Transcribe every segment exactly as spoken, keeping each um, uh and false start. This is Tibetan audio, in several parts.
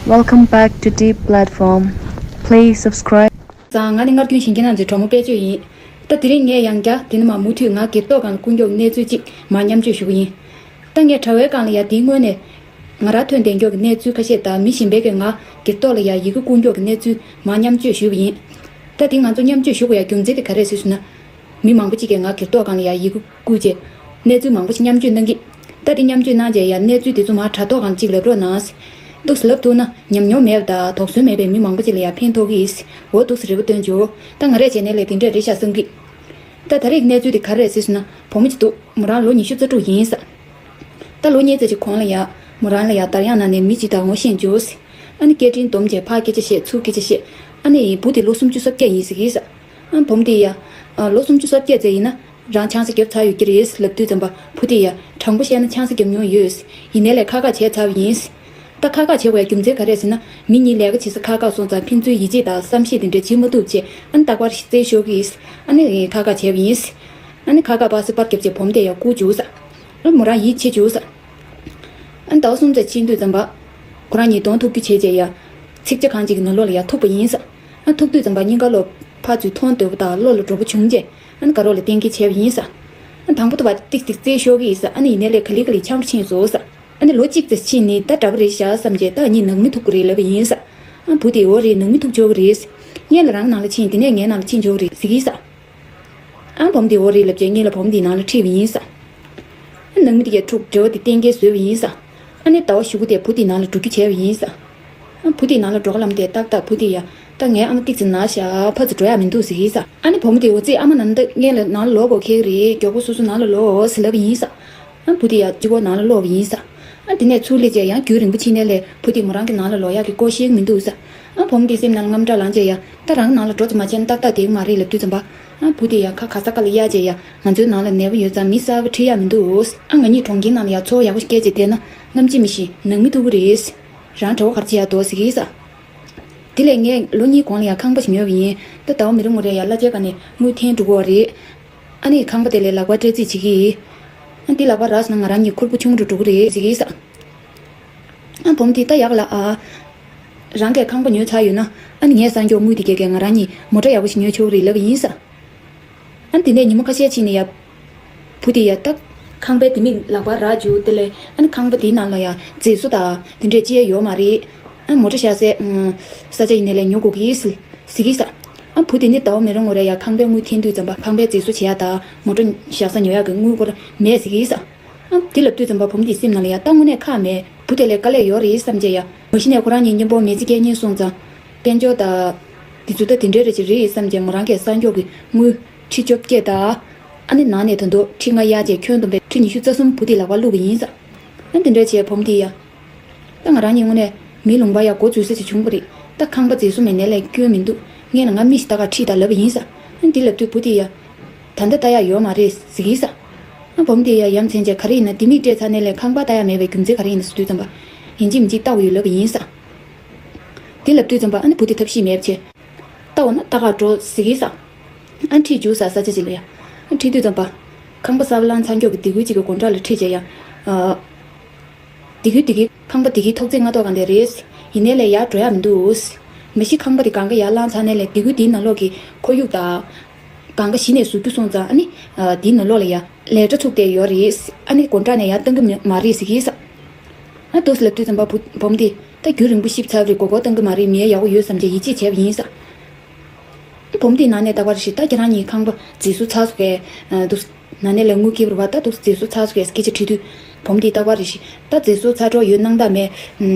Welcome back to Deep Platform. Please subscribe. ང་ནི་སྔར་རྒྱུན་བཞིན་ཁྱེད་རང་ཚོའི་གྲོགས་མོ་དཔལ་ཆོས་ཡིན། ད་དེ་རིང་ངས་ཡང་བསྐྱར་དེ་ནི་མ་མུ་མཐུད་ང་སྒེར་ཐོག་སྒང་ལ་སྐུ་འཁྱོག་གི་གནས་ཚུལ་གཅིག་མར་མཉམ་སྤྱོད་ཞུ་གི་ཡིན། ད་ངས་དྲ་བའི་སྒང་ལ་ཡ་དེའི་སྔོན་ནས་ང་རང་ཐོན་བསྡད་འཁྱོག་གི་གནས་ཚུལ་ཁ་ཤས་དང་མི་གཞན་པའི་གི་ང་སྒེར་ཐོག་ལ་ཡ་ཡི་གེ་བསྐུར་འཁྱོག་གི་གནས་ཚུལ་མར་མཉམ་སྤྱོད་ཞུས་པ་ཡིན། ད་དེ་ང་ཚོ་མཉམ་སྤྱོད་ཞུ་དགོས་ཡ་རྒྱུ་མཚན་དེ་ག་རེ་རེད་ཟེར་ཞུ་ན། མི་མང་པོ་གཅིག་གིས་ང་སྒེར་ཐོག་སྒང་ལ་ཡ་ཡི་གེ་བསྐུར་རྗེས་གནས་ཚུལ་མང་པོ་ཞིག་མཉམ་སྤྱོད་གནང་གི། ད་དེ་མཉམ་སྤྱོད་གནང་རྗེས་ཡ་གནས་ཚུལ་དེ་ཚོ་མར་དྲ་ཐོག་སྒང་གཅིག་ལབ་རོགས་གནང་། འདུག་སེ་ལབ་ཐུབ་ན་ཉམས་མྱོང་མེད་པ་དང་དོགས་ཟོན་མེད་པའི་མི་མང་པོ་ཅིག་ལ་ཡ་ཕན་ཐོགས་ཀྱི་ཡིན། འོ་འདུག་སེ་རེ་བ་བཏོན་བྱུང་། ད་ང་རས་བྱས་ནས་ལས་དེ་འདྲས་རེད་ཤག་བསམ་གི། ད་ད་རེས་གནས་ཚུལ་དེ་ག་རེ་རེད་ཟེར་ན་བུ་མོ་ཅིག་འདུག་མོ་རང་ལོ་ཉི་ཤུ་རྩ་དྲུག་ཡིན་ས། ད་ལོ་གཉིས་ཙམ་ཅིག་གོང་ལ་ཡ་མོ་རང་ལ་ཡ་དར་དབྱངས་ནང་ནས་མི་ཅིག་དང་ངོ་ཤེས་བྱུང་། ཨ་ནི་སྐད་འཕྲིན་བསྡོམས་བྱས་ཕར་སྐད་ཆ་བཤད་ཚུར་སྐད་ཆ་བཤད། ཨ་ནི་བུ་དེ་ལོ་སུམ་ཅུ་སོ་བརྒྱད་ཡིན་ཟེར་གི་ཡིན་ས། ཨ་བུ་མོ་དེ་ཡ། ཨ་ལོ་སུམ་ཅུ་སོ་བརྒྱད་ཙམ་ཡིན་ན་རང་ཆང་ས་བརྒྱབ་ཚར་ཡོད་ཀྱི་རེད་ལབ་དུས་ཙམ་པ་བུ་དེ་ཡ་དྲང་པོ་བཤད་ན་ཆང་ས་བརྒྱབ་མྱོང་ཡོད། ཡིན་ནའི་ལས་ཁག་ཁག་བྱས་ཚར་བ་ཡིན། ད་ཁག་ཁག་བྱེད་དགོས་ཡ་རྒྱུ་མཚན་ག་རེ་ཟེར་ན་མི་གཉིས་ལས་ཀ་བྱེད་ས་ཁག་ཁག་སོང་ཙང་ཕན་ཚུན་ཡིད་ཆེས་དང་བསམ་ཤེས་དེ་འདྲ་བྱེད་མ་ཐུབ་བྱས་ཨ་ནི་རྟག་པར་རྩེད་ཤོར་གི་ཡིན། ཨ་ནི་ཁག་ཁག་བྱས་པ་ཡིན། ཨ་ནི་ཁག་ཁག་པ་སེ་པར་བརྒྱབ་བྱས་བུ་མོ་དེ་ཡ་བཀུར་བཅུག་ས། ཨ་མོ་རང་ཡིད་ཆེས་བཅུག་ས། ཨ་ནི་ཟླ་བ་གསུམ་ཙམ་ཕྱིན་དུས་ཙམ་པ། ཁོ་རང་གཉིས་གདོང་ཐུག་རྒྱུ་བྱས་བྱས་ཡ། ཚིག་ཇ་ཁང་གཅིག་གི་ནང་ལོགས་ལ་ཡ་ཐུག་པ་ཡིན་ས། ཨ་ཐུག་དུས་ཙམ་པ་གཉིས་ཀ་ལོ་ཕར་ཚུར་མཐོང་འདོད་པ་དང་བློ་ལ་འགྲོ་པོ་བྱུང་རྗེས། ཨ་ནི་དགའ་རོགས་ལ་གཏན་འཁེལ་བྱས་པ་ཡིན་ས། ཨ་དང་པོ་དུ་བ་ཏིག་ཏིག་རྩེད་ཤོར་གི་ཡིན་ས། ཨ་ནི་ཡིན་ནའི་ལས་ག་ལེ་ག་ལེ་འཆམ་རུ་ཕྱིན་སོང་ས། ཨ་ནི་ལོ་གཅིག་ཙམ་ཕྱིན་ནི་ད་འདྲ་པོ་རེད་ཤག་བསམ་རྗེས་ད་གཉིས་ནང་མི་ཐུག་གི་རེད་ལབ་པ་ཡིན་ས། ཨ་བུ་དེ་འོ་རེད་ནང་མི་ཐུག་ཆོག་གི་རེད། སྔོན་ལ་རང་ནང་ལ་ཕྱིན་དེ་ནས་ངའི་ནང་ལ་ཕྱིན་ཆོག་གི་རེད་ཟེར་གི་ཡིན་ས། ཨ་བུ་མོ་དེ་འོ་རེད་ལབ་རྗེས་སྔོན་ལ་བུ་མོ་དེའི་ནང་ལ་ཁྲིད་པ་ཡིན་ས། ཨ་ནང་མི་དེ་གས་ཕྲུག་འབྲེལ་བ་དེ་གཏན་འཁེལ་བཟོས་པ་ཡིན་ས། ཨ་ནི་ཟླ་བ་གཞུག་གུ་དེ་བུ་དེའི་ནང་ལ་འགྲོ་རྒྱུ་བྱས་པ་ཡིན་ས། ཨ་བུ་དེའི་ནང་ལ་འགྲོ་ག་ལམ་དེ་ཏག་ཏག་བུ་དེ་ཡ། ད་ངའི་ཨ་མ་ཏིག་ཙམ་ན་ཤག་ཕར་ཚུར་འགྲོ་ཡ་མི་འདུག་ཟེར་གི་ཡིན་ས། ཨ་ནི་བུ་མོ་དེ་འོ་ཙི་ཨ་མ་ནང་ད་སྔོན་ལ་ནང་ལ་ལོག་དགོས་ཁེལ་གི་རེད། མགྱོགས་པོ་སོ་སོ་ནང་ལ་ལོག་ཟེར་ལབ་པ་ཡིན་ས། ཨ་བུ་དེ་ཡ་གཅིག་པོ་ནང་ལ་ལོག་པ་ཡིན་ས། ཨ་དེ་ནས་ཚུར་སླེབས་རྗེས་ཡང་རྒྱུན་རིང་པོ་ཕྱིན་ནའི་ལས་བུ་དེ་མོ་རང་གི་ནང་ལ་ལོག་ཡག་གི་སྐོར་ཤེས་ཀྱི་མི་འདུག་ས། ཨ་བུ་མོ་དེའི་སེམས་ནང་ལ་དངངས་སྐྲག་ལངས་རྗེས་ཡ་ད་རང་གི་ནང་ལ་འགྲོ་ཙམ་མ་བྱས་ན་ཏག་ཏག་བསྡད་ཀྱི་མ་རེད་ལབ་དུས་ཙམ་པ། ཨ་བུ་དེ་ཡ་ཁ་ག་ས་ག་ལ་གཡར་རྗེས་ཡ་ང་ཚོའི་ནང་ལ་ནད་པ་ཡོད་ཙང་མི་གསར་པ་ཁྲིད་ཡག་མི་འདུག་ཨ་ང་གཉིས་གྲོང་ཁྱེར་ནང་ལ་ཡ་འཚོ་བ་ཡག་པོ་ཞིག་སྐྱེལ་རྗེས་བསྡད་ན་ནམ་ཕྱིན་མི་ཤེས་ནང་མི་ཐུག་གི་རེད། རང་གྲྭ་པ་ག་རེ་བྱེད་ཡག་འདུག་ཟེར་གི་ཡིན་ས། དེ་ལས་ངས་ལོ་གཉིས་གོང་ལ་ཡང་ཁང་པ་ཞིག་ཉོས་པ་ཡིན། ད་ཟླ་བ་མི་རིང་བར་ཡང་གླ་ཆའི་སྒང་ནས་དངུལ་འཐེན་འགྲོ་གི་རེད། ཨ་ནི་ཁང་པ་དེ་ལས་ལག་པ་སྤྲད་རྩིས་བྱེད་ཀྱི་ཡིན། ཨ་འདི་ལག་པ་རག་སོང་ན་ང་རང་གཉིས་ཁུར་པོ་ཆུང་རུ་འགྲོ་གི་རེད་ཟེར་གྱི་ཡིན་ས། ཨ་བུ་མོ་དེ་ད་ཡག་ལ་ཨ། རང་གིས་ཁང་པ་ཉོས་ཚར་ཡོད་ན་ཨ་ནི་ངས་གསར་འགྱོག་དངུལ་དེ་གས་གས་ང་རང་གཉིས་མོ་ཊ་ཡག་པོ་ཞིག་ཉོས་ཆོག་གི་རེད་ལབ་པ་ཡིན་ས། ཨ་ནི་དེ་ནས་ཉི་མ་ཁ་ཤས་ཕྱིན་ནས་ཡ། བུ་དེ་ཡ་ད། ཁང་པའི་དེ་མིག་ལག་པར་རག་བཅུག་དེ་ལས་ཨ་ནི་ཁང་པ་དེའི་ནང་ལ་ཡ་མཛེས་བཟོ་དང་དེ་འདྲས་ཅི་ཡང་ཡོད་མ་རེད། ཨ་མོ་ཊ་བཞག་སའི་ས་ཆ་ཡིན་ནའི་ལས་ཉོ་དགོས་ཀྱི་ཟེར་གྱི་ས། ཨ་བུ་དེ་ནི་ཟླ་བ་མི་རིང་བར་ཡ་ཁང་པའི་དངུལ་འཐེན་དུས་ཙམ་པ་ཁང་པའི་མཛེས་བཟོ་བྱེད་ཡ་དང་མོ་ཊ་བཞག་ས་ཉོ་ཡ་གི་དངུལ་སྒོར་མེད་ཟེར་གྱི་ས། ཨ་དེ་ལབ་དུས་ཙམ་པ་བུ་མོ་དེའི་སེམས་ནང་ལ་ཡ་ད་དངོས་གནས་ཁག་མེད་བུ་དེ་ལས་དཀའ་ལས་ཡོད་རེད་བསམ་བྱས་ཡ། མ་གཞི་ནས་ཁོ་རང་གཉིས་མཉམ་པོ་མི་ཚེ་སྐྱེལ་མཁན་སོང་ཙང་། དཔལ་འབྱོར་དང་། དེ་ཚོ་ད་དེ་འདྲའི་རེ་ཅིག་རེད་བསམ་བྱས་མོ་རང་གིས་གསར་འགྱོག་གི་དངུལ་ཁྲི་བཅོ་བརྒྱད་དང་། ཨ་ནི་ནང་ནས་ད་དུང་ཁྲི་ལྔ་གཡར་བྱས་ཁྱོན་བསྡོམས་པའི་ཁྲི་ཉི་ཤུ་རྩ་གསུམ་བུ་དེའི་ལག་པར་བླུགས་པ་ཡིན་ས། ཨ་དེ་འདྲ་བྱས་བུ་མོ་དེ་ཡ། ད་ང་རང་གཉིས་དངོས་གནས་མི་ལུང་པ་ཡ་མགོ་འཛུལ་ས་ཅིག་བྱུང་བ་རེད། ད་ཁང་པ་མཛེས་བཟོ་མེད་ནའི་ལས་སྐྱོན་མི་འདུག་སྔོན་ལ་ང་མི་ཞིག་ལྟ་ག་ཁྲིད་དང་ལབ་པ་ཡིན་ས། ཨ་དེ་ལབ་དུས་བུ་དེ་ཡ། ད་ལྟ་ལྟ་ཡ་ཡོད་མ་རེད་ཟེར་གྱི་ས། ཨ་བུ་མོ་དེ་ཡ་ཡ་མཚན་བྱས་ག་རེ་ཡིན་ན་དེ་མིག་སྤྲད་ཚར་ནའི་ལས་ཁང་པ་ལྟ་ཡ་མེད་པའི་རྒྱུ་མཚན་ག་རེ་ཡིན་ན་ཟེར་དུས་ཙམ་པ། ཡིན་གཅིག་མིན་གཅིག་ལྟ་དགོས་ཡོད་ལབ་པ་ཡིན་ས། དེ་ལབ་དུས་ཙམ་པ་ཨ་ནི་བུ་དེ་ཐབས་ཤེས་མེད་པ་བྱས། ལྟ་འོ་ན་ལྟ་ག་འགྲོ་ཟེར་གྱི་ས། ཨ་ཁྲིད་བཅུག་ས་ས་ཆ་ཅིག་ལ་ཡ། ཨ་ཁྲིད་དུས་ཙམ་པ། ཁང་པ་གསར་པ་བླངས་ཚར་མགྱོགས་ཀྱི་སྡེ་ཁུལ་གཅིག་གི་སྒོ་འགྲམ་ལ་ཁྲིད་བྱས་ཡ། ཨ། སྡེ་ཁུལ་དེ་གའི་ཁང་པ་དེ་གའི་ཐོག་བརྩེགས་ལྔ་ཐོག་སྒང་དེ་རེད། ཡིན་ནའི་ལས་ཡར་འགྲོ་ཡག་མི་འདུག་མ་གཞི་ཁང་པ་དེ་སྒང་ག་ཡར་བླངས་ཚར་ནའི་ལས་སྡེ་ཁུལ་དེའི་ནང་ལོགས་ཀྱི་ཁོར་ཡུག་དང་། སྒང་ག་གཞི་ནས་བཟོ་རྒྱུ་སོང་ཙང་ཨ་ནི། དེའི་ནང་ལོགས་ལ་ཡ། ལས་གྲྭ་ཚུགས་བསྡད་ཡོད་རེད། ཨ་ནི་སྒོ་འགྲམ་ནས་ཡར་བཏང་གི་མ་རེད་ཟེར་གྱི་ས། ཨ་འདུག་སེ་ལབ་དུས་ཙམ་པ་བུ་བུ་མོ་དེ་ད་རྒྱུན་རིང་པོ་ཞིབ་ཚར་བ་རེད། མགོ་སྐོར་བཏང་གི་མ་རེད། མི་ཡ་ཡག་པོ་ཡོད་བསམ་བྱས་ཡིད་ཆེས་བྱས་པ་ཡིན་ས། བུ་མོ་དེའི་ནང་ནས་ད་བར་ཞིག་ད་ཁྱེད་རང་གཉིས་ཁང་པ་མཛེས་བཟོ་ཚར་སོང་གས། འདུག་ནང་ནས་ལས་དངུལ་འཁྱེར་བ་རེད་པ། ད་འདུག་མཛེས་བཟོ་ཚར་སོང་གས་སྐད་ཆ་དྲིས་དུས། བུ་མོ་དེས་ད་བར་ཞིག་ད་མཛེས་བཟོ་ཚར་འགྲོ་ཡོད་སྣང་དག་མེད།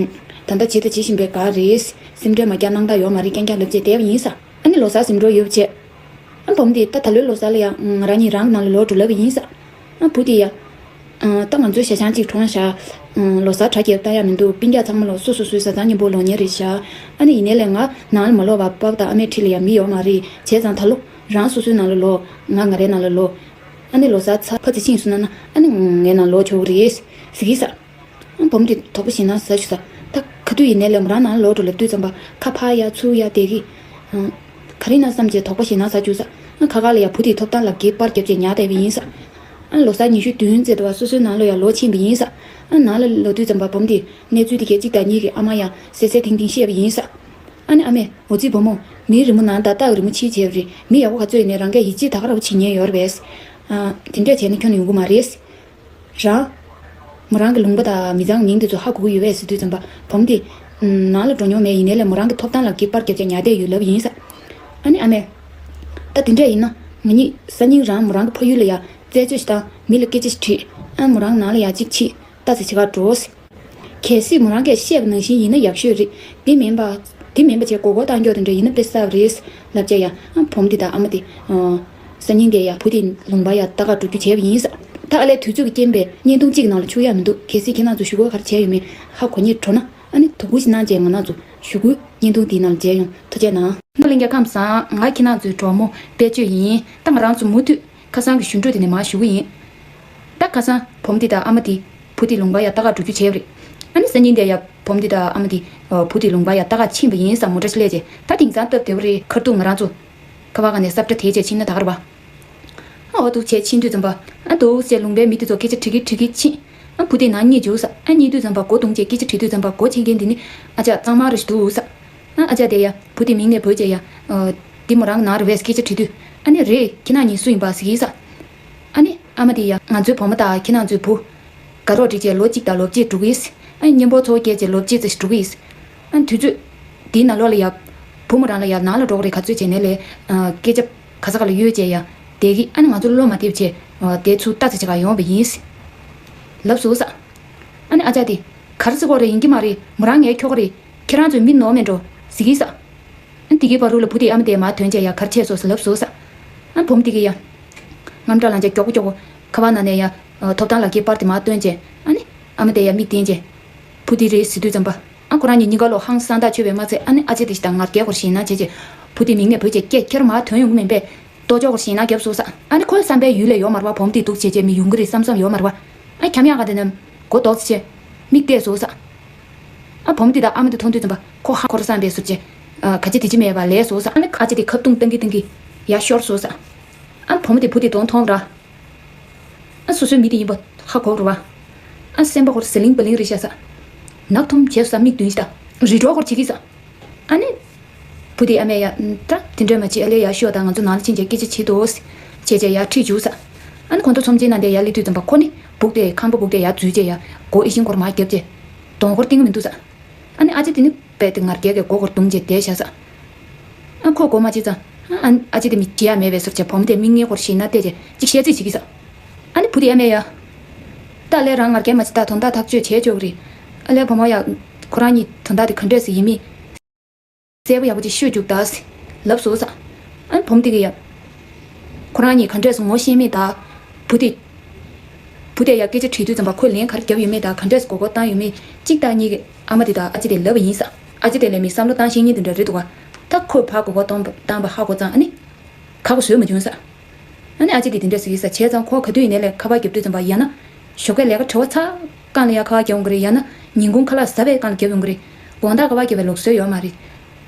ད་ལྟ་བྱེད་དང་བྱེད་བཞིན་པའི་སྒང་རེད། སེམས་ཁྲལ་མ་རྒྱག་སྣང་དག་ཡོད་མ་རེད། རྐྱང་རྐྱང་ལབ་བྱས་བསྡད་པ་ཡིན་ས། ཨ་ནི་ལོ་གསར་ཟིན་འགྲོ་ཡོད་པ་བྱས། ཨ་བུ་མོ་དེས་ད་ད་ལོའི་ལོ་གསར་ལ་ཡང་ང་རང་གཉིས་རང་གི་ནང་ལ་ལོག་འགྲོ་ལབ་པ་ཡིན་ས། ཨ་བུ་དེས་ཡ། ཨ་ད་ང་ཚོའི་ཞ་ཞང་གཅིག་གྲོངས་ཤག་ཨ་ལོ་གསར་གྲ་རྒྱས་བཏང་ཡག་མི་འདུག་སྤུན་ཀྱག་ཚང་མ་ལོ་སོ་སོ་སོའི་བཟའ་ཚང་མཉམ་པོ་ལོག་མཁན་རེད་ཤག་ཨ་ནི་ཡིན་ནའི་ལས་ང་ནང་ལ་མ་ལོག་པར་པཱ་ཕ་དང་ཨ་མའི་འཁྲིས་ལ་ཡང་མི་ཡོད་མ་རེད། བྱས་ཙང་ད་ལོ་རང་སོ་སོའི་ནང་ལ་ལོག་ང་ང་རའི་ནང་ལ་ལོག་ཨ་ནི་ལོ་གསར་ཚར་ཕར་ཚུར་ཕྱིན་སོང་ན་ཨ་ནི་ངའི་ནང་ལོག་ཆོག་གི་རེད་ཟེར་གི་ས། ཨ་བུ་མོ་དེ་དོགས་པ་ཞེ་དྲག་ཟ་བཅུག་ས། ད་ག་དུས་ཡིན་ནའི་ལས་མོ་རང་ནང་ལོག་འགྲོ་ལབ་དུས་ཙམ་པ་ཁ་ཕར་ཡ་ཚུར་ཡ་བསྡད་གི། ཨ་ག་རེ་ཡིན་ན་བསམ་བྱས་དོགས་པ་ཞེ་དྲག་ཟ་བཅུག་ས། ཨ་ཁ་ཁ་ལ་ཡ་བུ་དེའི་ཐོབ་ཐང་ལ་གི་པར་རྒྱབ་བྱས་ཉར་བསྡད་པ་ཡིན་ས། ཨ་ལོ་གསར་ཉི་ཤུ་བདུན་ཙམ་དུ་བ་སོ་སོའི་ནང་ལ་ཡང་ལོག་ཕྱིན་པ་ཡིན་ས། ཨ་ནང་ལ་ལོག་དུས་ཙམ་པ་བུ་མོ་དེས་གནས་ཚུལ་དེ་གས་གཅིག་དང་གཉིས་ཀྱི་ཨ་མ་ཡང་གསལ་གསལ་ཐིང་ཐིང་བཤད་པ་ཡིན་ས། ཨ་ནི་ཨ་མས། འོ་ཙི་བུ་མོ། མིའི་རི་མོ་ནང་ད་ལྟ་གི་རི་མོ་ཕྱིས་བྱས་པ་རེད། མི་ཡག་པོ་ག་ཚོད་ཡིན་ནའི་རང་གིས་ཡིད་ཆེས་ད་ག་རང་བྱེད་མཁན་ཡོད་རེད་པས། ཨ། དེ་འདྲས་བྱས་ན་ཁྱོན་ནས་ཡོང་གི་མ་རེད། རང་། མོ་རང་གི་ལུང་པ་དང་མི་ཚང་མིང་དེ་ཚོ་ཧ་གོ་གི་ཡོད་པས་ཟེར་དུས་ཙམ་པ་བུ་མོ་དེས། ནང་ལ་འགྲོ་མྱོང་མེད། ཡིན་ནའི་ལས་མོ་རང་གི་ཐོབ་ཐང་ལ་གི་པར་རྒྱབ་བྱས་ཉར་བསྡད་ཡོད་ལབ་ཡིན་ས། ཨ་ནི་ཨ་མས། ད་དེ་འདྲས་ཡིན་ན་ང་གཉིས་སང་ཉིན་རང་མོ་རང་གི་ཕ་ཡུལ་ལ་ཡ་རྩད་གཅོད་ཞིག་བཏང་། མི་ལ་སྐད་ཆ་ཞིག་དྲིས། ཨ་མོ་རང་ནང་ལ་ཡ་གཅིག་ཕྱིས། ལྟ་ཚེ་ཕྱི་ཁར་འགྲོ། གལ་སྲིད་མོ་རང་གིས་བཤད་པ་ནང་བཞིན་ཡིན་ན་ཡག་ཤོས་རེད། དེ་མིན་པ། དེ་མིན་པ་བྱས་མགོ་སྐོར་བཏང་རྒྱུ་དེ་འདྲ་ཡིན་ན་དཔེ་གསར་པ་རེད། ལབ་བྱས་ཡ། ཨ་བུ་མོ་དེ་དང་ཨ་མ་དེ། ཨ། སང་ཉིན་དེ་ཡ་བུ་དེ་ལུང་པ་ཡ་ལྟ་ག་འགྲོ་རྒྱུ་བྱས་པ་ཡིན་ས། ད་ཨ་ལས་དུས་ཚོད་ཀྱི་རྐྱེན་པས་བརྙན་ཐུང་གཅིག་ནང་ལ་ཆུག་ཡ་མི་འདུག་གལ་སྲིད་ཁྱེད་རང་ཚོ་ཞུ་སྒོ་ག་རེ་བྱས་ཡོད་མེད་ཧ་གོ་མཁན་འདྲ་ན། ཨ་ནི་དོ་ཁུར་ཞིག་གནང་བྱས་ང་རང་ཚོ་ཞུ་སྒོའི་བརྙན་ཐུང་དེའི་ནང་ལ་མཇལ་ཡོང་། ཐུགས་རྗེ་གནང་། ནོར་གླིང་རྒྱལ་ཁམས་བཟང་། ང་ཁྱེད་རང་ཚོའི་གྲོགས་མོ་དཔལ་ཆོས་ཡིན། ད་ང་རང་ཚོ་མུ་མཐུད་ཁ་སང་གི་ཞུ་འཕྲོ་དེ་ནས་མར་ཞུ་གི་ཡིན། ད་ཁ་སང་བུ་མོ་དེ་དང་ཨ་མ་དེ་བུ་དེ་ལུང་པ་ཡ་ལྟ་ག་འགྲོ་རྒྱུ་བྱས་པ་རེད། ཨ་ནི་སང་ཉིན་དེ་ཡ་བུ་མོ་དེ་དང་ཨ་མ་དེ་བུ་དེ་ལུང་པ་ཡ་ལྟ་ག་ཕྱིན་པ་ཡིན་ས། མོ་ཊ་ཞིག་སླེབས་རྗེས་ད་དེང་སང་སྟབས་བདེ་པོ་རེད། ཁ་ཐུག་ང་རང་ཚོ་ཁ་པར་སྒང་ནས་ས་བཀྲ་དེད་བྱས་ཕྱིན་ན་ད་ག་རེད་པ། ཨ་འོ་འདུག་བྱས་ཕྱིན་དུས་ཙམ་པ། ཨ་འདུག་བྱས་ལུང་པའི་མི་དེ་ཚོ་སྐད་ཆ་དྲི་གིན་དྲི་གིན་ཕྱིན། ཨ་བུ་དེ་ནང་རྙེད་བྱུང་ས། ཨ་རྙེད་དུས་ཙམ་པ་སྒོ་བརྡུངས་བྱས་སྐད་ཆ་དྲི་དུས་ཙམ་པ་སྒོ་ཕྱེ་མཁན་དེ་ནི་ཨ་ཅག་གཙང་མ་ར་ཞིག་འདུག་ས། ཨ་ཨ་ཅག་དེ་ཡ་བུ་དེ་མིང་ནས་བོས་བྱས་ཡ། ཨ་འདི་མོ་རང་ནང་རེད་པས་སྐད་ཆ་དྲི་དུས། ཨ་ནི་རེད། ཁྱེད་རང་གཉིས་སུ་ཡིན་པ་ཟེར་གྱིས་ས། ཨ་ནི་ཨ་མ་དེ་ཡ་ང་ཚོའི་བུ་མོ་དང་ཁྱེད་རང་ཚོའི་བུ། དགའ་རོགས་བསྒྲིགས་བྱས་ལོ་གཅིག་དང་ལོ་གཅིག་འགྲོ་གི་ཡིན། ཨ་ནི་གཉེན་པོ་ཚོ་བསྐྱལ་བྱས་ལོ་གཅིག་ཙམ་ཞིག་འགྲོ་གི་ཡིན། ཨ་ནི་དུས་ཚོད་དེའི་ནང་ལོགས་ལ་ཡ། བུ་མོ་རང་ལ་ཡ་ནང་ལ་འགྲོ་གི་རེད། ག་ཚོད་བྱས་ནས་ལས། ཨ་སྐད་ཆ་ག་ས་ག་ལ་གཡོལ་བྱས་ཡ། བསྡད་ཀྱི། ཨ་ནི་ང་ཚོ་བློ་མ་བདེ་བྱས། ཨ་དེ་ཚུར་ལྟ་ཚེ་བྱེད་ག་ཡོང་བ་ཡིན། ལབ་སོང་ས། ཨ་ནི་ཨ་ཅག་དེ། ག་རེ་ཟེར་དགོས་རེད། ཡིན་གྱི་མ་རེད། མོ་རང་ངའི་ཁྱོ་ག་རེད། ཁྱེད་རང་ཚོའི་མི་ནོར་མེད་འགྲོ་ཟེར་གྱིས་ས། ཨ་དེ་གའི་བར་དུ་ལ་བུ་དེའི་ཨ་མ་དེས་མར་ཐོན་བྱས་ཡ་ག་རེ་བྱས་སོང་ཟེར་ལབ་སོང་ས། ཨ་བུ་མོ་དེ་གིས་ཡ། དངངས་སྐྲག་ལངས་བྱས་མགྱོགས་པོ་མགྱོགས་པོ་ཁ་པར་ནང་ནས་ཡ། ཨ་ཐོབ་ཐང་ལག་ཁྱེར་པར་དེ་མར་བཏོན་བྱས། ཨ་ནི། ཨ་མ་དེ་ཡ་མིག་བསྟན་བྱས། བུ་དེ་རེད་ཟེར་དུས་ཙམ་པ། ཨ་ཁོ་རང་གཉིས་གཉིས་ཀ་ལོ་ཧང་སང་ཐག་ཆོད་པས་མ་ཚད། ཨ་ནི་ཨ་ཅེ་དེ་ཞིག་དང་ང་རྒྱལ་སྐོར་ཞིག་ཡིན་ན་བྱས་བྱས། བུ་དེ་མིང་ནས་བོས་བྱས་སྐད་ཁྱེར་མར་ཐོན་ཡོང་གི་མིན་པས། ལྟོ་ཅོག་སྐོར་ཞིག་ཡིན་ན་རྒྱབ་སོང་ས། ཨ་ནི་ཁོའི་བསམ་པའི་ཡུལ་ལས་ཡོད་མ་རེད་པ། བུ་མོ་དེ་འདུག་བྱས་བྱས་མི་ཡོང་གི་རེད་བསམ་བསམ་ཡོད་མ་རེད་པ། ཨ་འཁྱམ་ཡག་ག་དེ་ནས་མགོ་ལྡོག་བྱས། མིག་བལྟས་སོང་ས། ཨ་བུ་མོ་དེ་དང་ཨ་མ་དེ་མཐོང་དུས་ཙམ་པ་ཁོ་ཧ་ཁོ་ར་བསམ་པའི་ཟུར་བྱས། ཨ་ག་ཅི་དེ་ཅི་མེད་པ་ལས་སོང་ས། ཨ་ནི་ཨ་ཅེ་དེ་ཁ་བརྡུང་བཏང་གི་བཏང་གི་ཡར་ཤོར་སོང་ས། ཨ་བུ་མོ་དེ་བུ་དེ་གདོང་མཐོང་ར། ཨ་སོ་སོའི་མི་དེ་ཡིན་པ་ཧ་གོ་རུ་བ། ཨ་སེམས་པ་ཧོར་ཟི་ལིང་པ་ལིང་རེད་ཤག་ས། ནག་ཐུམ་བྱས་སོང་ས། མིག་མདུན་ཞིག་ད་རི་གྲོག་ཧོར་བྱེད་ཀྱི་ས། ཨ་ནི། བུ་དེ་ཨ་མས་ཡ། ད་དེ་འདྲས་མ་བྱེད། ཨ་ལས་ཡར་ཤོག་དང་ང་ཚོ་ནང་ལ་ཕྱིན་བྱས་སྐད་ཆ་བྱེད་དོ། བྱས་བྱས་ཡར་ཁྲིད་བཅུག་ས། ཨ་ནི་གོང་དུ་ཚོམས་ཆེན་ནང་དེ་ཡར་སླེབས་དུས་ཙམ་པ་ཁོ་ནི་སྦུག་དེ་ཁང་པ་སྦུག་དེ་ཡར་འཛུལ་བྱས་ཡ། སྒོ་ཨི་ཤིང་སྐོར་མར་བརྒྱབ་བྱས། གདོང་སྐོར་བཏིང་གི་མི་འདུག་ས། ཨ་ནི་ཨ་ཅེ་དེ་ནི། དཔེ་དེ་ངར་སྐད་ཀྱིས་མགོ་སྐོར་བརྡུངས་བྱས་བསྡད་བཞག་ས། ཨ་ཁོ་མགོ་མ་བྱས་ཙང་། ཨ་ཨ་ཅེ་དེ་མི་བྱེད་ཡ་མེད་པའི་ཟུར་བྱས་བུ་མོ་དེ་མིག་སྔའི་སྐོར་ཞིག་ན་བལྟས་བྱས་ཅིག་བཤད་རྩིས་བྱེད་ཀྱི་ས། ཨ་ནི་བུ་དེ་ཨ་མས་ཡ། ད་ལས་རང་ངར་སྐད་མ་བྱེད། ད་དོན་དག་ཐག་གཅོད་བྱས་ཆོག་གི་རེད། ཨ་ལས་བུ་མོ་ཡ། ཁོ་རང་གཉིས་དོན་དག་དེ་ག་འདྲས་སེ་ཡིན་མིན། གསལ་པོ་ཡག་པོ་ཅིག་ཤོད་རྒྱུག་ད་ཟེ། ལབ་སོང་ས། ཨ་ནི་བུ་མོ་དེ་གིས་ཡ། ཁོ་རང་གཉིས་ག་འདྲས་སེ་ངོ་ཤེས་མིན་ད། བུ་དེ། བུ་དེ་ཡ་སྐད་ཆ་དྲིས་དུས་ཙམ་པ་ཁོས་ལན་ག་རེ་བརྒྱབ་ཡོད་མེད་ད། ག་འདྲས་སེ་མགོ་སྐོར་བཏང་ཡོད་མེད་གཅིག་དང་གཉིས་ཀྱིས་ཨ་མ་དེ་དང་ཨ་ཅེ་དེ་ལབ་པ་ཡིན་ས། ཨ་ཅེ་དེ་ལས་མི་བསམ་བློ་བཏང་ཤེས་མཁན་དེ་འདྲ་རེད་འདུག་ག་ད་ཁོས་ཕར་མགོ་སྐོར་བཏང་བ་བཏང་བ་ཧ་གོ་ཙང་ཨ་ནི། ཁ་གོ་བཟོས་མ་བྱུང་ས། ཨ་ནི་ཨ་ཅེ་དེ་དེ་འདྲས་ཟེར་གྱི་ས། བྱས་ཙང་ཁོ་ག་དུས་ཡིན་ནའི་ལས་ཁ་པར་རྒྱབ་དུས་ཙམ་པ་ཡང་ན། ཞོགས་ཀས་ལས་ཀ་བྲེལ་བ་ཚ་སྒང་ལ་ཡ་ཁ་པར་རྒྱབ་ཡོང་གི་རེད། ཡང་ན་ཉིན་གུང་ཁ་ལག་ཟ་བའི་སྒང་ལ་རྒྱབ་ཡོང་གི་རེད། དགོང་དག་ཁ་པར་རྒྱབ་པའི་ལུགས་སྲོལ་ཡོད་མ་རེད།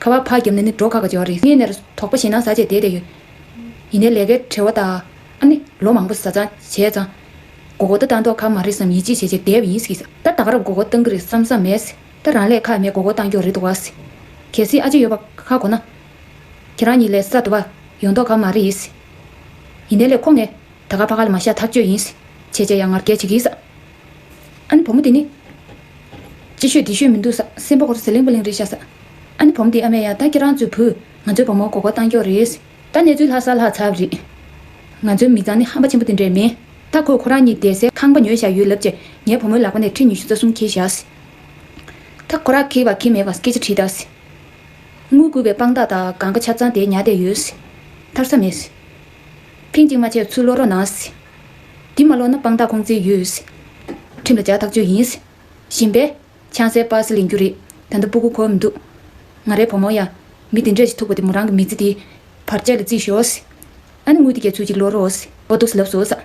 ཁ་པར་ཕར་རྒྱབ་ན་ནི་འགྲོ་ཁག་ཁག་ཅིག་ཡོད་རེད། ངས་ནས་དོགས་པ་ཞེ་དྲག་ཟ་བྱས་བསྡད་བསྡད་ཡོད། ཡིན་ནའི་ལས་ཀའི་བྲེལ་བ་དང་། ཨ་ནི་ལོ་མང་པོ་ཟ་ཚང་བྱས་ཙང་། མགོ་སྐོར་ད་བཏང་མདོག་ཁ་མ་རེད་བསམ་ཡིད་ཆེས་བྱས་བྱས་བསྡད་པ་ཡིན་ཟེར་གྱི་ས། ད་ད་ག་རང་མགོ་སྐོར་བཏང་གི་རེད་བསམ་བསམ་མེད་ཟེར། ད་རང་ལས་ཁག་མེད་མགོ་སྐོར་བཏང་རྒྱུ་རེད་འདུག་ག་ཟེར། གལ་སྲིད་ཨ་ཅེ་ཡོད་པ་ཧ་གོ་ན། ཁྱེད་རང་གཉིས་ལས་ས་དུ་བ་ཡོང་མདོག་ཁ་མ་རེད་ཟེར། ཡིན་ནའི་ལས་ཁོ་ངས་ད་ག་ཕ་ག་ལ་མ་བཞག་ཐག་གཅོད་ཡིན་ཟེར། བྱས་བྱས་ཡང་ངར་སྐད་བྱེད་ཀྱི་ས། ཨ་ནི་བུ་མོ་དེ་ནི། ཅི་ཤོད་འདི་ཤོད་མི་འདུག་ས། སེམས་པ་ཁོ་ར་ཟི་ལིང་པ་ལིང་རེད་ཤག་ས། ཨ་ནི་བུ་མོ་དེ་ཨ་མས་ཡ། ད་ཁྱེད་རང་ཚོའི་བུས་ང་ཚོའི་བུ་མོ་མགོ་སྐོར་བཏང་རྒྱུ་རེད། ད་གནས་ཚུལ་ལྷག་ས་ལྷག་ཚར་བ་རེད། ང་ཚོའི་མི་ཚང་ནི་ཧམ་པ་ཆེན་པོ་དེ་འདྲས་མིན། ད་ཁོས་ཁོ་རང་གཉིས་བསྡད་སའི་ཁང་པ་ཉོས་བཞག་ཡོད་ལབ་བྱས་ངའི་བུ་མོའི་ལག་པ་ནས་ཁྲི་ཉི་ཤུ་རྩ་གསུམ་ཁྱེར་བཞག་ཟེར། ད་ཁོ་རང་ཁེལ་བ་ཁེལ་མེད་པ་སྐད་ཆ་དྲིས་ད་ཟེར། དངུལ་བསྐུར་བའི་དཔང་རྟགས་དང་གང་ག་ཆ་ཚང་དེ་ཉར་བསྡད་ཡོད་ཟེར། ཐར་ས་མེད་ཟེར། ཕིང་གཅིག་མ་བྱས་ཚུར་སློག་རོགས་གནང་ཟེར། འདི་མ་སློག་ན་དཔང་རྟགས་ཁུངས་བཙན་ཡོད་ཟེར། ཁྲིམས་ལ་སྦྱར་ཐག་གཅོད་ཡིན་ཟེར། གཞན་པས་ཆང་སའི་པ་སེ་ལེན་རྒྱུ་རེད། ད་ལྟ་སྤུ་གུ་འཁོར་མི་འདུག་ང་རའི་བུ་མོ་ཡ། མི་དེ་འདྲས་ཞིག་ཐུག་པ་དེ་མོ་རང་གི་མི་ཚེ་དེ་བར་ཆད་ལ་བརྩིས་ཤོག་ཟེར། ཨ་ནི་དངུལ་དེ་གས་ཚུར་གཅིག་སློག་རོགས་ཟེར། འོ་འདུག་ཟེར་ལབ་སོང་ས།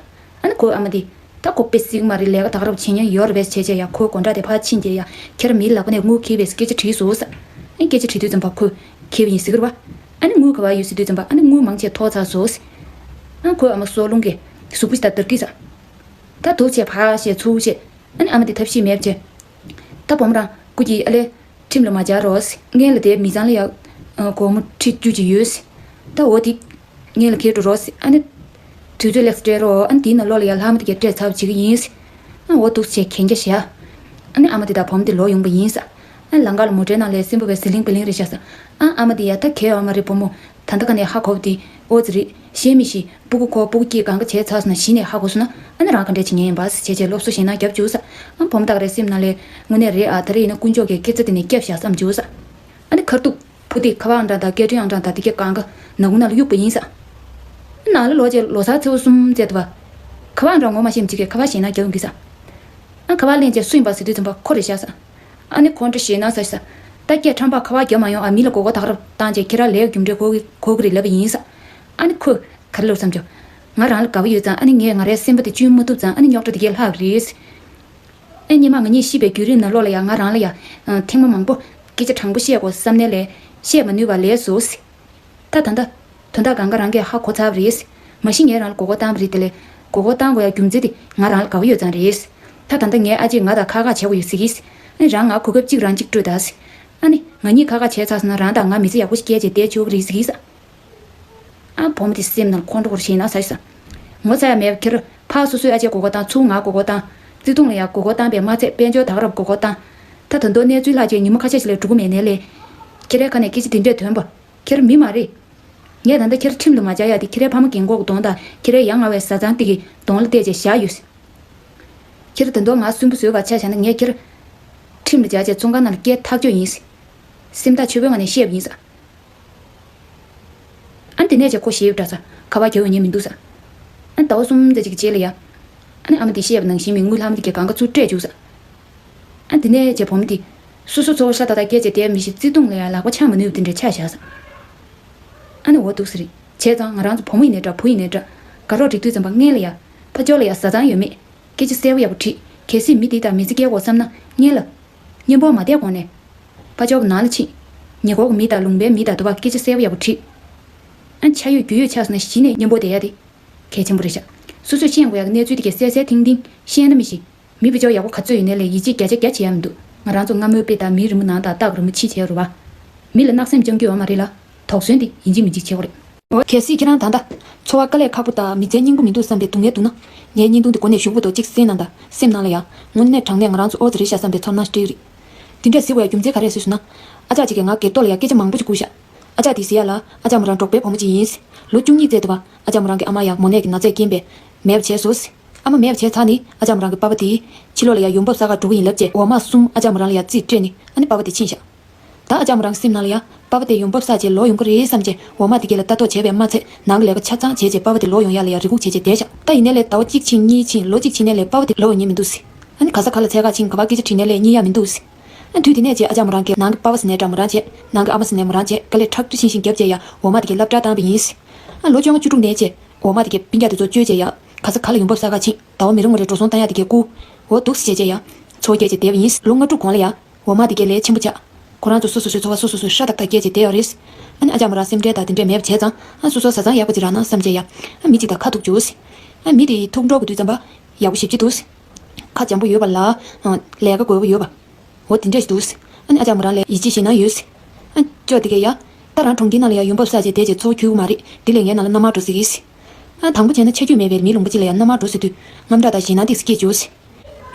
ཨ་ནི་ཁོའི་ཨ་མ་དེ། ད་ཁོ་དཔེ་སྲིད་མ་རེད། ལས་ཀ་ད་ག་རང་བྱེད་མྱོང་ཡོད་རེད་པས་བྱས་བྱས་ཡ། ཁོའི་སྒོ་འགྲམ་དེ་ཕར་ཕྱིན་བྱས་ཡ། ཁྱེད་རང་མིའི་ལག་པ་ནས་དངུལ་ཁེལ་བས་སྐད་ཆ་དྲིས་སོང་ས། ཨ་ནི་སྐད་ཆ་དྲིས་དུས་ཙམ་པ་ཁོས་ཁེལ་བ་ཡིན་ཟེར་གི་རེད་པ། ཨ་ནི་དངུལ་ག་པར་ཡོད་ཟེར་དུས་ཙམ་པ་ཨ་ནི་དངུལ་མང་ཆེ་ཐོག་ཚར་སོང་ཟེར། ཨ་ཁོའི་ཨ་མ་སྲོག་རླུང་གིས་གཟུགས་པོ་ཞིག་ད་འདར་གི་ས། ད་འདུག་བྱས་ཕར་བཤད་ཚུར་བཤད། ཨ་ནི་ཨ་མ་དེ་ཐབས་ཤེས་མེད་བྱས། ད་བུ་མོ་རང་སྐུ་གྱི་ཨ་ལས། ཁྲིམས་ལ་མ་སྦྱར་རོགས། སྔན་ལ་དེ་མི་ཚང་ལ་ཡ། སྒོར་མོ་ཁྲི་བཅུ་ཅིག་ཡོད། ད་འོ་དེ། སྔན་ལ་ཁྱེར་འགྲོ་རོགས། ཨ་ནི། དུས་ཚོད་ལེགས་སྤྲད་རོགས། ཨ་ནི་དེའི་ནང་ལོགས་ལ་ཡ་ལྷག་མ་དེ་གས་སྤྲད་ཚར་བྱེད་ཀྱི་ཡིན། ཨ་འོ་འདུག་བྱས་གན་རྒྱ་བཞག་ཨ་ནི་ཨ་མ་དེ་དང་བུ་མོ་དེ་ལོག་ཡོང་པ་ཡིན་ས། ཨ་ནི་ལམ་ཁ་ལ་མོ་ཊའི་ནང་ལ་སེམས་པ་བའི་ཟི་ལིང་བི་ལིང་རེད་བཞག་ས། ཨ་ཨ་མ་དེ་ཡ་ད་གས་ཡོད་མ་རེད་བུ་མོ། ད་ལྟ་ག་ནས་ཧ་གོ་བ་དེ་ཨོ་ཙི་རེད། ཤེས་མི་ཤེས། སྤུ་གུ་ཁོ་སྤུ་གུ་སྐྱེས་གང་ག་བྱས་ཚར་སོང་ན་གཞི་ནས་ཧ་གོ་སོང་ན། ཨ་ནི་རང་ག་འདྲས་བྱེད་ཉན་ཡིན་པ་བྱས་བྱས་སློབ་གསོ་ཞེད་སྣང་རྒྱབ་བཅུག་ས། ཨ་བུ་མོ་ད་ག་རེ་སེམས་ནང་ལས་དངོས་གནས་རེད་ཨ། ད་རེས་ཡིན་ན་དཀོན་མཆོག་གིས་སྐེ་ཚེ་དེ་ནས་སྐྱབས་བཞག་བསམ་བཅུག་ས། ཨ་ནི་ཁར་ཐུག་བུ་དེ་ཁ་པར་ཨང་གྲངས་དང་སྐད་འཕྲིན་ཨང་གྲངས་དང་དེ་གས་གང་ག་ནག་ཁུང་ནང་ལ་གཡུགས་པ་ཡིན་ས། ཨ་ནང་ལ་ལོག་རྗེས་ལོ་གསར་ཚེས་པ་གསུམ་བཙལ་འདུག་བ། ཁ་པར་ཨང་གྲངས་ངོ་མ་ཤེས་མི་གཅིག་གིས་ཁ་པར་ཞེད་སྣང་རྒྱབ་ཡོང་གི་ས། ཨ་ཁ་པར་ལེན་རྗེས་སུ་ཡིན་པ་ཟེར་དུས་ཙམ་པ་ཁོ་རེད་བཞག་ས། ཨ་ནི་ཁོང་ཁྲོ་ཞེད་སྣང་ཟ་ཤི་ས། ད་སྐད་ཁྲམ་པ་ཁ་པར་རྒྱབ་མ་ཡོང་ཨ། མི་ལ་མགོ་སྐོར་ཐག་རབ་བཏང་རྗེས་ཁྱེད་རང་ལས་རྒྱུ་འབྲས་གོ་གི་གོ་གི་རེད་ལབ་པ་ཡིན་ས། ཨ་ནི་ཁོས་ག་རེ་ལབ་བསམ་བྱུང་། ང་རང་ལ་དགའ་པོ་ཡོད་ཙང་ཨ་ནི་ངས་ང་རའི་སེམས་པ་དེ་གཅུན་མ་ཐུབ་ཙང་ཨ་ནི་རྙོག་དྲ་དེ་གས་ལྷག་རེད། ཨེ་སྔོན་མ་ང་གཉིས་ཤི་བའི་བརྒྱུད་རིམ་ནང་ལོགས་ལ་ཡང་ང་རང་ལ་ཡང་ཐེངས་མ་མང་པོ་སྐད་ཆ་དྲང་པོ་བཤད་དགོས་བསམ་ནའི་ལས་བཤད་མ་ནུས་པ་ལས་སོ། ད་ད་ལྟ་དོན་དག་གང་ག་རང་གིས་ཧ་གོ་ཚར་བ་རེད། མ་གཞི་ངས་རང་ལ་མགོ་སྐོར་བཏང་བ་རེད་དེ་ལས་མགོ་སྐོར་བཏང་དགོས་ཡ་རྒྱུ་མཚན་དེ་ང་རང་ལ་དགའ་པོ་ཡོད་ཙང་རེད། ད་ད་ལྟ་ངའི་ཨ་ཅེས་ང་དང་ཁ་ཁ་བྱེད་དགོས་ཡོད་ཟེར་གིས། ཨེ་རང་ང་གོ་སྐབས་གཅིག་རང་གཅིག་སྤྲོད་ད་ཟེར། ཨ་ནི་ང་གཉིས་ཁ་ཁ་བྱས་ཚར་སོང་ན་རང་དང་ང་མི་ཚེ་ཡག་པོ་ཞིག་སྐྱེལ་བྱས་བསྡད་ཆོག་གི་རེད་ཟེར་གིས། ཨ་བུ་མོ་དེ་སེམས་ནང་ཁོང་ཁྲོ་ཁོ་ར་ཞེད་སྣང་ཟ་ཤི་ས། ངོ་ཚ་ཡ་མེད་པ་ཁྱེར་ཕར་སོ་སོའི་ཨ་ཅེ་མགོ་སྐོར་བཏང་ཚུར་ང་མགོ་སྐོར་བཏང་། བརྩེ་དུང་ལ་ཡང་མགོ་སྐོར་བཏང་པས་མ་ཚད་དཔལ་འབྱོར་ད་ག་རང་མགོ་སྐོར་བཏང་། ད་ད་དུང་གནས་ཚུལ་ལྷག་ཅིག་ཉི་མ་ཁ་ཤས་ཤིག་ལས་འགྲོ་གི་མེད་ནའི་ལས། ཁྱེད་རའི་ཁ་ནས་སྐད་ཆ་དེ་འདྲས་ཐོན་པ། ཁྱེད་མི་མ་རེད། ངས་ད་ལྟ་ཁྱེད་ཁྲིམས་ལ་མ་སྦྱར་ཡ་དེ་ཁྱེད་རའི་ཕ་མ་རྒན་གོག་གི་གདོང་དང་ཁྱེད་རའི་ཡ་ང་བའི་བཟའ་ཚང་དེ་གི་གདོང་ལ་བལྟས་བྱས་བཞག་ཡོད། ཁྱེད་ད་དུང་ང་སུན་པོ་བཟོས་པ་ཆ་བཞག་ན་ངས་ཁྱེད་ཁྲིམས་ལ་སྦྱར་བྱས་བཙོན་ཁང་ནང་ལ་སྐྱེལ་ཐག་གཅོད་ཡིན། སེམས་ཐག་ཆོད་པོའི་ངང་ནས་བཤད་པ་ཡིན་ས། ཨ་ནི་དེ་ནས་ཅེས་ཁོ་ཞེད་པ་འདྲ་ས། ཁ་པར་རྒྱག་ཡོང་ཉན་མི་འདུག་ས། ཨ་ནི་ཟླ་བ་གསུམ་ཙམ་ཅིག་གི་རྗེས་ལ་ཡ། ཨ་ནི་ཨ་མ་དེས་བཤད་པ་ནང་བཞིན་མི་དངུལ་ལྷག་མ་དེ་གས་གང་ག་ཚུར་སྤྲད་བཅུག་ས། ཨ་ནི་དེ་ནས་ཅེས་བུ་མོ་དེ། སོ་སོ་འཚོ་བ་ཤ་སྟག་སྟག་སྐྱེལ་བྱས་བསྡད་མི་ཤེས་བརྩེ་དུང་ལ་ཡ་ལག་པ་འཆང་མ་ནུས་པ་དེ་འདྲ་ཆགས་བཞག་ས། ཨ་ནི་འོ་འདུག་ས་རེད། བྱས་ཙང་ང་རང་ཚོ་བུ་མོ་ཡིན་ནའི་འདྲ་བུ་ཡིན་ནའི་འདྲ། དགའ་རོགས་སྒྲིག་དུས་ཙམ་པ་སྔན་ལ་ཡ། ཕ་ཕྱོགས་ལ་ཡ་བཟའ་ཚང་ཡོད་མེད། སྐད་ཆ་གསལ་པོ་ཡག་པོ་དྲིས། གལ་སྲིད་མི་དེ་དང་མི་ཚེ་སྐྱེལ་དགོས་བསམ་ན་སྔན་ལ། གཉེན་པོ་མ་བསྡད་གོང་ནས། ཕ་ཕྱོགས་ནང་ལ་ཕྱིན། ཉེ་འཁོར་གྱི་མི་དང་ལུང་པའི་མི་དང་དུ་བ་སྐད་ཆ་གསལ་པོ་ཡག་པོ་དྲིས། ཨ་ཆ་ཡོད་རྒྱུས་ཡོད་ཆགས་སོང་ན་གཞི་ནས་མཉམ་པོ་བསྡད་ཡ་དེ། གལ་ཆེན་པོ་རེད་ཤག་སོ་སོས་ཤེས་དགོས་ཡ་གི་གནས་ཚུལ་དེ་གས་གསལ་གསལ་ཐིང་ཐིང་ཤེས་ན་མི་ཤེས། མི་ཕ་ཕྱོགས་ཡག་པོ་ག་ཚོད་ཡོད་ནའི་ལས་ཡིད་ཆེས་བརྒྱ་ཆ་བརྒྱ་བྱེད་ཡ་མི་འདུག་ང་རང་ཚོ་སྔ་མོའི་དཔེ་ལྟར་མིའི་རི་མོ་ནང་དང་སྟག་རི་མོ་ཕྱི་བྱས་རུ་བ། མི་ལ་གནག་སེམས་བཅང་རྒྱུ་ཡོད་མ་རེད་ལ། དོགས་ཟོན་དེ་ཡིན་གཅིག་མིན་གཅིག་བྱེད་དགོས་རེད། འོ་གལ་སྲིད་ཁྱེད་རང་ད་ལྟ། འཚོ་བ་དཀའ་ལས་ཁག་པོ་དང་མི་ཚེ་སྙིང་པོ་མི་འདུག་བསམ་པའི་སྡུག་བསྔལ་འདུག་ན། ངའི་བརྙན་ཐུང་འདི་མགོ་ནས་གཞུག་བར་དུ་གཅིག་གསན་གནང་དང་སེམས་ནང་ལ་ཡ། དངོས་གནས་དྲང་གནས་ང་རང་ཚོ་ཨོ་ཙི་རེད་ཤག་བསམ་པའི་ཚོར་སྣང་ཞིག་སྤྲད་ཀྱི་རེད། དེ་འདྲ་ཟེར་དགོས་ཡ་རྒྱུ་མཚན་ག་རེ་ཟེར་ཞུ་ན། ཨ་ཅག་ཅིག་གིས་ང་སྒེར་ཐོག་ལ་ཡ་སྐད་ཆ་མང་པོ་ཅིག་བསྐུར་ཤག་ཨ་ཅག་དེ་ཟེར་ཡ་ལ་ཨ་ཅག་མོ་རང་འབྲོག་པའི་བུ་མོ་ཅིག་ཡིན། ལོ་བཅུ་གཉིས་ཙམ་འདུག་བ། ཨ་ཅག་མོ་རང་གི་ཨ་མ་ཡ་མོ་ནད་ཀྱི་ན་ཚས་རྐྱེན་པས་མེད་པ་བྱས་སོང་། ཨ་མ་མེད་པ་བྱས་ཚར་ནས་ཨ་ཅག་མོ་རང་གི་པ་ཕ་དེ་ཕྱི་ལོགས་ལ་ཡ་ཡོང་འབབ་བསགས་ག་འགྲོ་གི་ཡིན་ལབ་བྱས་འོག་མ་གསུམ་ཨ་ཅག་མོ་རང་ལ་ཡ་རྩིས་སྤྲད་ནས་ཨ་ནི་པ་ཕ་དེ་ཕྱིན་ཤག་ད་ཨ་ཅག་མོ་རང་གི་སེམས་ནང་ལ་ཡ། པ་ཕ་དེ་ཡོང་འབབ་བསགས་བྱས་ལོག་ཡོང་གི་རེད་བསམ་བྱས་འོག་མ་དེ་གས་ལ་ལྟ་རྟོག་བྱས་པས་མ་ཚད་ནང་གི་ལས་ཀ་ཆ་ཚང་བྱས་བྱས་པ་ཕ་དེ་ལོག་ཡོང་ཡ་ལ་ཡ་རེ་སྒུག་བྱས་བྱས་བསྡད་ཤག་ད་ཡིན་ནའི་ལས་ཟླ་བ་གཅིག་ཕྱིན་གཉིས་ཕྱིན་ལོ་གཅིག་ཕྱིན་ནའི་ལས་པ་ཕ་དེ་ལོག་ཡོང་ཉན་མི་འདུག་ཟེར། ཨ་ནི་ག་ས་ག་ལ་འཚོལ་ག་ཕྱིན་ག་པར་སྐད་ཆ་དྲིས་ནའི་ལས་རྙེད་ཡ་མི་འདུག་ཟེར། ཨ་ནི་དུས་དེ་ནས་བྱས་ཨ་ཅག་མོ་རང་གིས་ནང་གི་པ་ཕ་ཟེར་ནའི་འདྲ་མོ་རང་བྱས་ནང་གི་ཨ་མ་ཟེར་ནའི་མོ་རང་བྱས་དཀའ་ལས་ཁྲག་དྲི་ཤིང་ཤིང་བརྒྱབ་བྱས་ཡ་འོག་མ་དེ་གས་སློབ་གྲྭར་བཏང་བ་ཡིན་ཟེར། ཨ་ལོ་བཅོ་ལྔ་བཅུ་དྲུག་ནས་བྱས་འོག་མ་དེ་གས་སྤུན་ཀྱག་དེ་ཚོ་བཅོལ་བྱས་ཡ་ག་ས་ག་ལ་ཡོང་འབབ་བསགས་ག་ཕྱིན་ཟླ་བ་མི་རིང་བ་རེ་འགྲོ་སོང་བཏང་ཡ་དེ་གས་བསྐུར། འོ་འདུག་སེ་བྱས་བྱས་ཡ་འཚོ་བ་སྐྱེལ་བྱས་བསྡད་པ་ཡིན། ལོ་ལྔ་དྲུག་གོང་ལ་ཡ། འོག་མ་དེ་གས་ལས་ཆེན་པོ་ཆགས། ཁོ་རང་ཚོ་སོ་སོ་སོའི་འཚོ་བ་སོ་སོ་སོས་ཧྲ་ཏག་ཏག་སྐྱེལ་བྱས་བསྡད་ཡོད་རེད། ཨ་ནི་ཨ་ཅག་མོ་རང་སེམས་ཁྲལ་དང་དེ་འདྲས་མེད་པ་བྱས་ཙང་ཨ་སོ་སོ་བཟའ་ཚང་ཡག་པོ་ཅིག་རག་ན་བསམ་བྱས་ཡ། ཨ་མི་གཅིག་དང་ཁ་ཐུག་བཅུག་ཟེར། ཨ་མི་དེ་ཐུག་འགྲོ་དགོས་དུས་ཙམ་པ་ཡག་པོ་ཞེ་པོ་ཅིག་འདུག་ཟེར། ཁ་འཇམ་པོ་ཡོད་པ་ལ། ཨ་ལས་ཀ་དགོས་པ་ཡོད་པ། འོ་དེ་འདྲས་ཞིག་འདུག་ཟེར། ཨ་ནི་ཨ་ཅག་མོ་རང་ལ་ཡིད་ཆེས་ཞེད་སྣང་ཡོད་ཟེར། ཨ་ཅོ་དེ་གས་ཡ། ད་རང་གྲོང་ཁྱེར་ནང་ལ་ཡ་ཡོང་འབབ་བསགས་བྱས་བསྡད་བྱས་འཚོ་བ་འཁྱོལ་གི་མ་རེད། དེ་ལས་ངའི་ནང་ལ་མནའ་མར་འགྲོ་ཟེར་གི་ཟེར། ཨ་དང་པོ་བྱས་ན་ཆ་རྒྱུས་མེད་པའི་མིའི་ལུང་པ་གཅིག་ལ་ཡང་མནའ་མར་འགྲོ་ཟེར་དུས་དངངས་སྐྲག་དང་ཞེད་སྣང་ཏོག་ཙམ་སྐྱེས་བྱུང་ཟེར།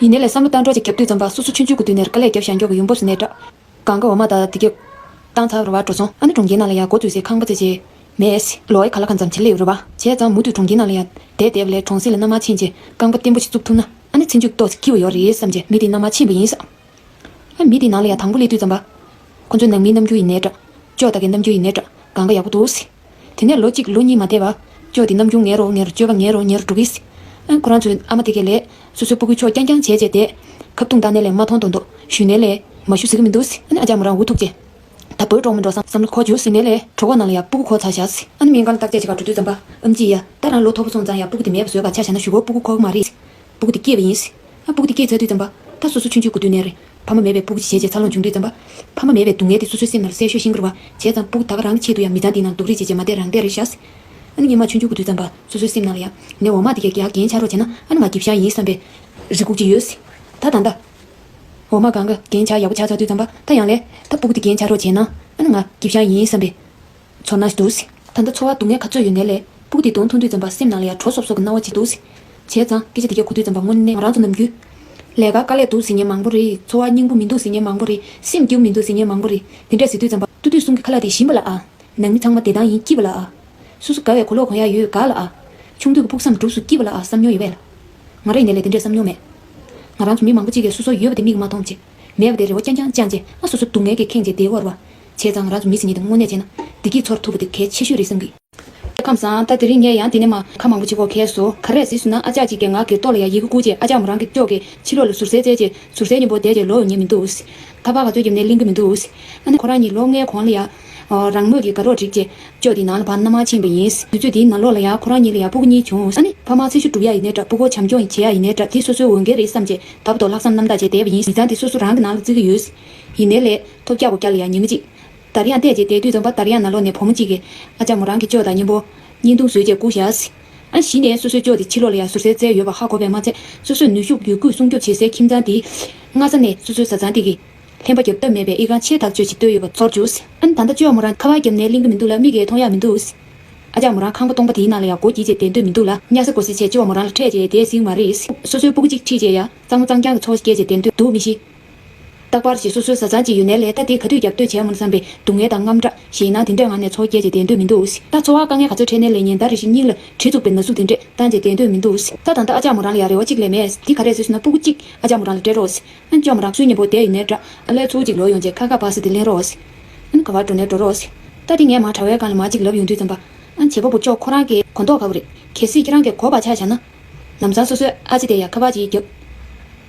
ཡིན་ནའི་ལས་བསམ་བློ་གཏོང་གྲོགས་ཅིག་བརྒྱབ་དུས་ཙམ་པ་སོ་སོ་ཆུང་ཆུང་གི་དུས་ནས་དཀའ་ལས་བརྒྱབ་བཞག་མགྱོགས་ཀྱི་ཡོང་འབབ་ཟེར་ནའི་འདྲ། གང་ག་འོག་མ་དང་དེ་གས་བཏང་ཚར་བ་རེད་བ་འགྲོ་སོང་། ཨ་ནི་གྲོང་ཁྱེར་ནང་ལ་ཡང་འགོ་བཙུགས་སའི་ཁང་པ་ཙམ་ཅིག་མེད་ཟེར། ལོ་ཡི་ག་ལ་གང་འཚམ་བྱེད་ལས་ཡོད་རེད་བ། བྱས་ཙང་མུ་མཐུད་གྲོང་ཁྱེར་ནང་ལ་ཡང་བསྡད་བསྡད་པ་ལས་གྲོང་གསེབ་ལ་མནའ་མར་ཕྱིན་བྱས་རྐང་པ་བརྟན་པོ་ཞིག་བཙུགས་ཐུབ་ན་ཨ་ནི་ཚེ་མཇུག་ཏོག་ཙམ་སྐྱིད་པོ་ཡོད་རེད་བསམ་བྱས་མི་དེ་མནའ་མར་ཕྱིན་པ་ཡིན་ས། ཨ་མི་དེ་ནང་ལ་ཡང་དང་པོ་སླེབས་དུས་ཙམ་པ། ཁོ་ཚོའི་ནང་མིའི་རྣམ་འགྱུར་ཡིན་ནའི་འདྲ། ཅོ་ད་གའི་རྣམ་འགྱུར་ཡིན་ནའི་འདྲ། གང་ག་ཡག་པོ་འདུག་ཟེར། དེ་ནས་ལོ་གཅིག་ལོ་གཉིས་མ་འདས་པར་ཅོ་དེ་རྣམ་འགྱུར་ངན་རུ་ངན་རུ་སྤྱོད་པ་ངན་རུ་ངན་རུ་འགྲོ་གི་ཟེར། ཨ་ཁོ་རང་ཚོའི་ཨ་མ་དེ་གས་ལས་སོ་སོའི་སྤུ་གུའི་ཕྱོགས་རྐྱང་རྐྱང་བྱས་བྱས་བསྡད། ཁ་བརྡུང་བཏང་ནའི་ལས་མ་མཐོང་མདོག་མདོག་ཞུས་ནའི་ལས་མ་ཞུ་ཟེར་གི་མི་འདུག་ཟེར། ཨ་ནི་ཨ་ཅག་མོ་རང་འུ་ཐུག་བྱས། ད་བོད་འགྲོ་མི་འགྲོ་བསམ་བསམ་བློ་འཁོར་བྱུང་ཟེར་ནའི་ལས་གྲོད་ཁོག་ནང་ལ་ཡང་སྤུ་གུ་འཁོར་ཚར་བཞག་ཟེར། ཨ་ནི་སྨན་ཁང་ལ་བརྟག་དཔྱད་བྱེད་གར་འགྲོ་དུས་ཙམ་པ་ཨེམ་ཆི་ཡ་ད་རང་ལོ་མཐོ་པོ་སོང་ཙང་ཡང་སྤུ་གུ་དེ་མེད་པ་བཟོས་པ་ཆ་བཞག་ན་གཞུག་གུ་སྤུ་གུ་འཁོར་གི་མ་རེད་ཟེར། སྤུ་གུ་དེ་སྐྱེས་པ་ཡིན་ཟེར། ཨ་སྤུ་གུ་དེ་སྐྱེས་ཚར་དུས་ཙམ་པ་ད་སོ་སོ་ཆུང་ཆུང་གི་དུས་ནས་རེད། ཕ་མ་མེད་པའི་སྤུ་གུ་ཅིག་བྱས་བྱས་འཚར་ལོངས་བྱུང་དུས་ཙམ་པ། ཕ་མ་མེད་པའི་སྡུག་བསྔལ་དེ་སོ་སོའི་སེམས་ནང་ལ་གསལ་ཤོས་ཤེས་ཀྱི་རེད་བ། བྱས་ཙང་སྤུ་གུ་ད་ག་རང་གི་ཆེད་དུ་ཡང་མི་ཚང་འདིའི་ནང་སྡུག་རུས་བྱས་བྱས་མ་བསྡད་རང་བསྡད་རེད་ཤག་ཟེར། ཨ་ནི་སྔོན་མ་ཆུང་ཆུང་གི་དུས་ཙམ་པ་སོ་སོའི་སེམས་ནང་ལ་ཡ། ངས་འོ་མ་དེ་གས་རྒྱག་རྒྱན་ཆགས་རོགས་བྱས་ན་ཨ་ནི་ང་འགྱིབ་ཤ་ཡིན་བསམ་པའི་རེ་སྒུག་ཅིག་ཡོད། ད་ད་ལྟ་འོ་མ་གང་ག་རྒྱན་ཆགས་ཡག་པོ་ཆགས་ཚར་དུས་ཙམ་པ་ད་ཡང་ལས་ད་སྤུ་གུ་དེ་རྒྱན་ཆགས་རོགས་བྱས་ན་ཨ་ནི་ང་འགྱིབ་ཤ་ཡིན་བསམ་པའི་ཚོར་སྣང་ཞིག་འདུག་ཟེར། ད་ལྟ་ཚོར་བ་སྡུག་བསྔལ་ག་ཚོད་ཡོད་ནའི་ལས་སྤུ་གུ་དེ་གདོང་མཐོང་དུས་ཙམ་པ་སེམས་ནང་ལ་ཡ་དྲོ་སོབ་སོབ་ཀྱི་སྣང་བ་ཅིག་འདུག་ཟེར། བྱས་ཙང་སྐད་ཆ་དེ་གས་གོ་དུས་ཙམ་པ་དངོས་གནས་ང་རང་ཚོ་ནམ་རྒྱུན་ལས་ཀ་དཀའ་ལས་འདུག་ཟེར་མཁན་མང་པོ་རེད། ཚོར་བ་སྙིང་པོ་མི་འདུག་ཟེར་མཁན་མང་པོ་རེད། སེམས་སྐྱིད་པོ་མི་འདུག་ཟེར་མཁན་མང་པོ་རེད། དེ་འདྲ་ཟེར་དུས་ཙམ་པ་ཏུ་ཏུ་གསུང་གི་ཁ་ལག་དེ་ཞིམ་པ་ལ་ཨ། ནང་མི་ཚང་མ་བདེ་ཐང་ཡིན་སྐྱིད་པ་ལ་ཨ། སོ་སོ་དགའ་བའི་གོ་ལོག་གོན་ཡག་ཡོད་ག་ལ་ཨ། ཆུང་དུས་ཀྱི་ཕུགས་བསམ་འགྲུབ་སུ་སྐྱིད་པ་ལ་ཨ་བསམ་མྱོང་ཡོད་པས་ལ། ང་རང་ཡིན་ནའི་ལས་དེ་འདྲས་བསམ་མྱོང་མེད། ང་རང་ཚོ་མི་མང་པོ་གཅིག་གིས་སོ་སོ་ཡོད་པ་དེ་མིག་གིས་མ་མཐོང་བྱས། མེད་པ་དེ་རེ་བ་རྐྱང་རྐྱང་བཅངས་བྱས་ཨ་སོ་སོ་སྡུག་བསྔལ་གྱིས་ཁེངས་བྱས་བསྡད་ཡོད་རེད་བ། བྱས་ཙང་ང་རང་ཚོ་མི་ཟེར་མཁན་དེ་དངོས་གནས་བྱས་ན་བདེ་སྐྱིད་ཚོར་ཐུབ་པ་དེ་གལ་ཆེ་ཤོས་རེད་བསམ་གི། ཁམས་བཟང་། ད་དེ་རིང་ངས་ཡང་དེ་ནས་མ་ཁ་མང་པོ་ཅིག་གོ་ཁེལ་སོང་། ག་རེ་ཟེར་ཟེར་ན་ཨ་ཅག་ཅིག་གིས་ང་གི་ལྟོ་ལ་ཡ་ཡི་གེ་བསྐུར་བྱས་ཨ་ཅག་མོ་རང་གི་ཅོག་གིས་ཕྱི་ལོགས་ལ་ཟུར་ཟའི་རྩལ་བྱས་ཟུར་ཟའི་མཉམ་པོ་བསྡད་བྱས་ལོག་ཡོང་མཁན་མི་འདུག་ཁ་པར་ག་ཚོད་བརྒྱབ་ནའི་ལེན་གི་མི་འདུག་ཨ་ནི་ཁོ་རང་གཉིས་ལོ་ལྔའི་གོང་ལ་ཡ། རང་མོས་ཀྱི་དགའ་རོགས་བསྒྲིགས་བྱས་ཅོག་དེ་ནང་ལ་ཕར་མནའ་མར་ཕྱིན་པ་ཡིན། དུས་ཚོད་དེའི་ནང་ལོགས་ལ་ཡ་ཁོ་རང་གཉིས་ལ་ཡ་སྤུ་གུ་གཉིས་བྱུང་། ཨ་ནི་ཕ་མ་ཚེ་ཤུགས་སྒྲུབ་ཡ་ཡིན་ནའི་འདྲ་སྤུ་གུ་བྱམས་སྐྱོང་བྱེད་ཡ་ཡིན་ནའི་འདྲ་དེ་སོ་སོའི་འོས་འགན་རེད་བསམ་བྱས་ད་བར་དུ་ལྷག་བསམ་རྣམ་དག་བྱས་བསྡད་པ་ཡིན། མི་ཚང་དེ་སོ་སོ་རང་གི་ནང་ལ་བརྩི་གི་ཡོད། ཡིན་ནའི་ལས་ཐོབ་རྒྱག་གོ་རྒྱག་ལ་ཡ་ཉན་གི་ཅིག་དར་ཡང་བལྟས་བྱས་བསྡད་དུས་ཙམ་པ་དར་ཡང་ནང་ལོགས་ནས་བུ་མོ་གཅིག་གིས་ཨ་ཅག་མོ་རང་གི་ཅོག་དང་མཉམ་པོ་བརྙན་ཐུང་བཟོས་བྱས་བསྐུར་བཞག་ཟེར། ཨ་གཞི་ནས་སོ་སོའི་ཅོག་དེ་ཕྱི་ལོགས་ལ་ཡ་ཟུར་ཟའི་རྩལ་ཡོད་པ་ཧ་གོ་བས་མ་ཚད་སོ་སོའི་ནུས་ཤུགས་ཡོད་རྒུས་སྲུང་སྐྱོབ་བྱེད་སའི་ཁྱིམ་ཚང་དེ་སྔ་ས་ནས་སོ་སོའི་བཟའ་ཚང་དེ་གིས་ལྷན་པ་རྒྱབ་ཐབས་མེད་པའི་ཨི་ཁང་ཆེ་ཐག་ཆོད་ཅིག་བཏོད་ཡོད་པ་ཚོར་བྱུང་ཟེར། ཨ་ནི་ད་ལྟ་ཅོག་མོ་རང་ཁ་པར་བརྒྱབ་ནའི་ལེན་གི་མི་འདུག་ལ་མིག་གིས་མཐོང་ཡག་མི་འདུག་ཟེར། ཨ་ཅག་མོ་རང་ཁང་པ་སྟོང་པ་དེའི་ནང་ལ་ཡ་སྒོ་འགྱིད་བྱས་བསྡད་འདོད་མི་འདུག་ལ་གཉའ་ས་སྒོ་ཟེར་བྱས་ཅོག་མོ་རང་ལ་འཕྲད་བྱས་བསྡད་སྲིད་མ་རེད་ཟེར། སོ་སོའི་སྤུ་གུ་གཅིག་ཁྲིད་བྱས་ཡ་གཙང་མ་གཙང་རྐྱང་གི་འཚོ་བ་སྐྱེལ་བྱས་བསྡད་འདོད་འདུག་མི་ཤེས། རྟག་པར་ཞིག་སོ་སོའི་བཟའ་ཚང་གཅིག་ཡོད་ནའི་ལས་ད་དེ་ག་དུས་རྒྱབ་གཏོད་བྱས་མོ་བསམ་པའི་སྡུག་བསྔལ་དང་དངངས་སྐྲག་ཞེད་སྣང་དེ་འདྲས་ངང་ནས་འཚོ་བ་སྐྱེལ་བྱས་བསྡད་འདོད་མི་འདུག་ད་འཚོ་བ་དཀའ་ངལ་ག་ཚོད་འཕྲད་ནའི་ལས་ཉིན་ལྟར་རེ་བཞིན་སྙིང་ལ་གྲི་བཙུགས་པའི་ན་ཟུག་དེ་འདྲས་བཏང་བྱས་བསྡད་འདོད་མི་འདུག་ད་ད་ལྟ་ཨ་ཅག་མོ་རང་ལ་ཡང་རེ་བ་གཅིག་ལས་མེད། དེ་ག་རེ་ཟེར་ཟེར་ན་སྤུ་གུ་གཅིག་ཨ་ཅག་མོ་རང་ལ་སྤྲད་རོགས་ཟེར། ཨ་ཅག་མོ་རང་སུའི་མཉམ་པོ་བསྡད་ཡིན་ནའི་འདྲ་ཨ་ལས་ཚུར་གཅིག་ལོག་ཡོང་བྱས་ཁ་ཁ་བ་ས་དེ་ལེན་རོགས་ཟེར། ཨ་ནི་ག་བར་འགྲོ་ནའི་འགྲོ་རོགས་ཟེར། ད་དེ་ངས་མ་དྲ་བའི་སྒང་ལ་མ་གཅིག་ལབ་ཡོང་དུས་ཙམ་པ། ཨ་བྱེད་པ་པོ་ཅོག་ཁོ་རང་གི་གོ་མདོག་ཁ་པོ་རེད། གལ་སྲིད་ཁྱེད་རང་གིས་གོ་བ་ཆ་བཞག་ན། ལམ་སང་སོ་སོའི་ཨ་ཅེ་དེ་ཡ་ཁ་པར་ཅིག་བརྒྱབ།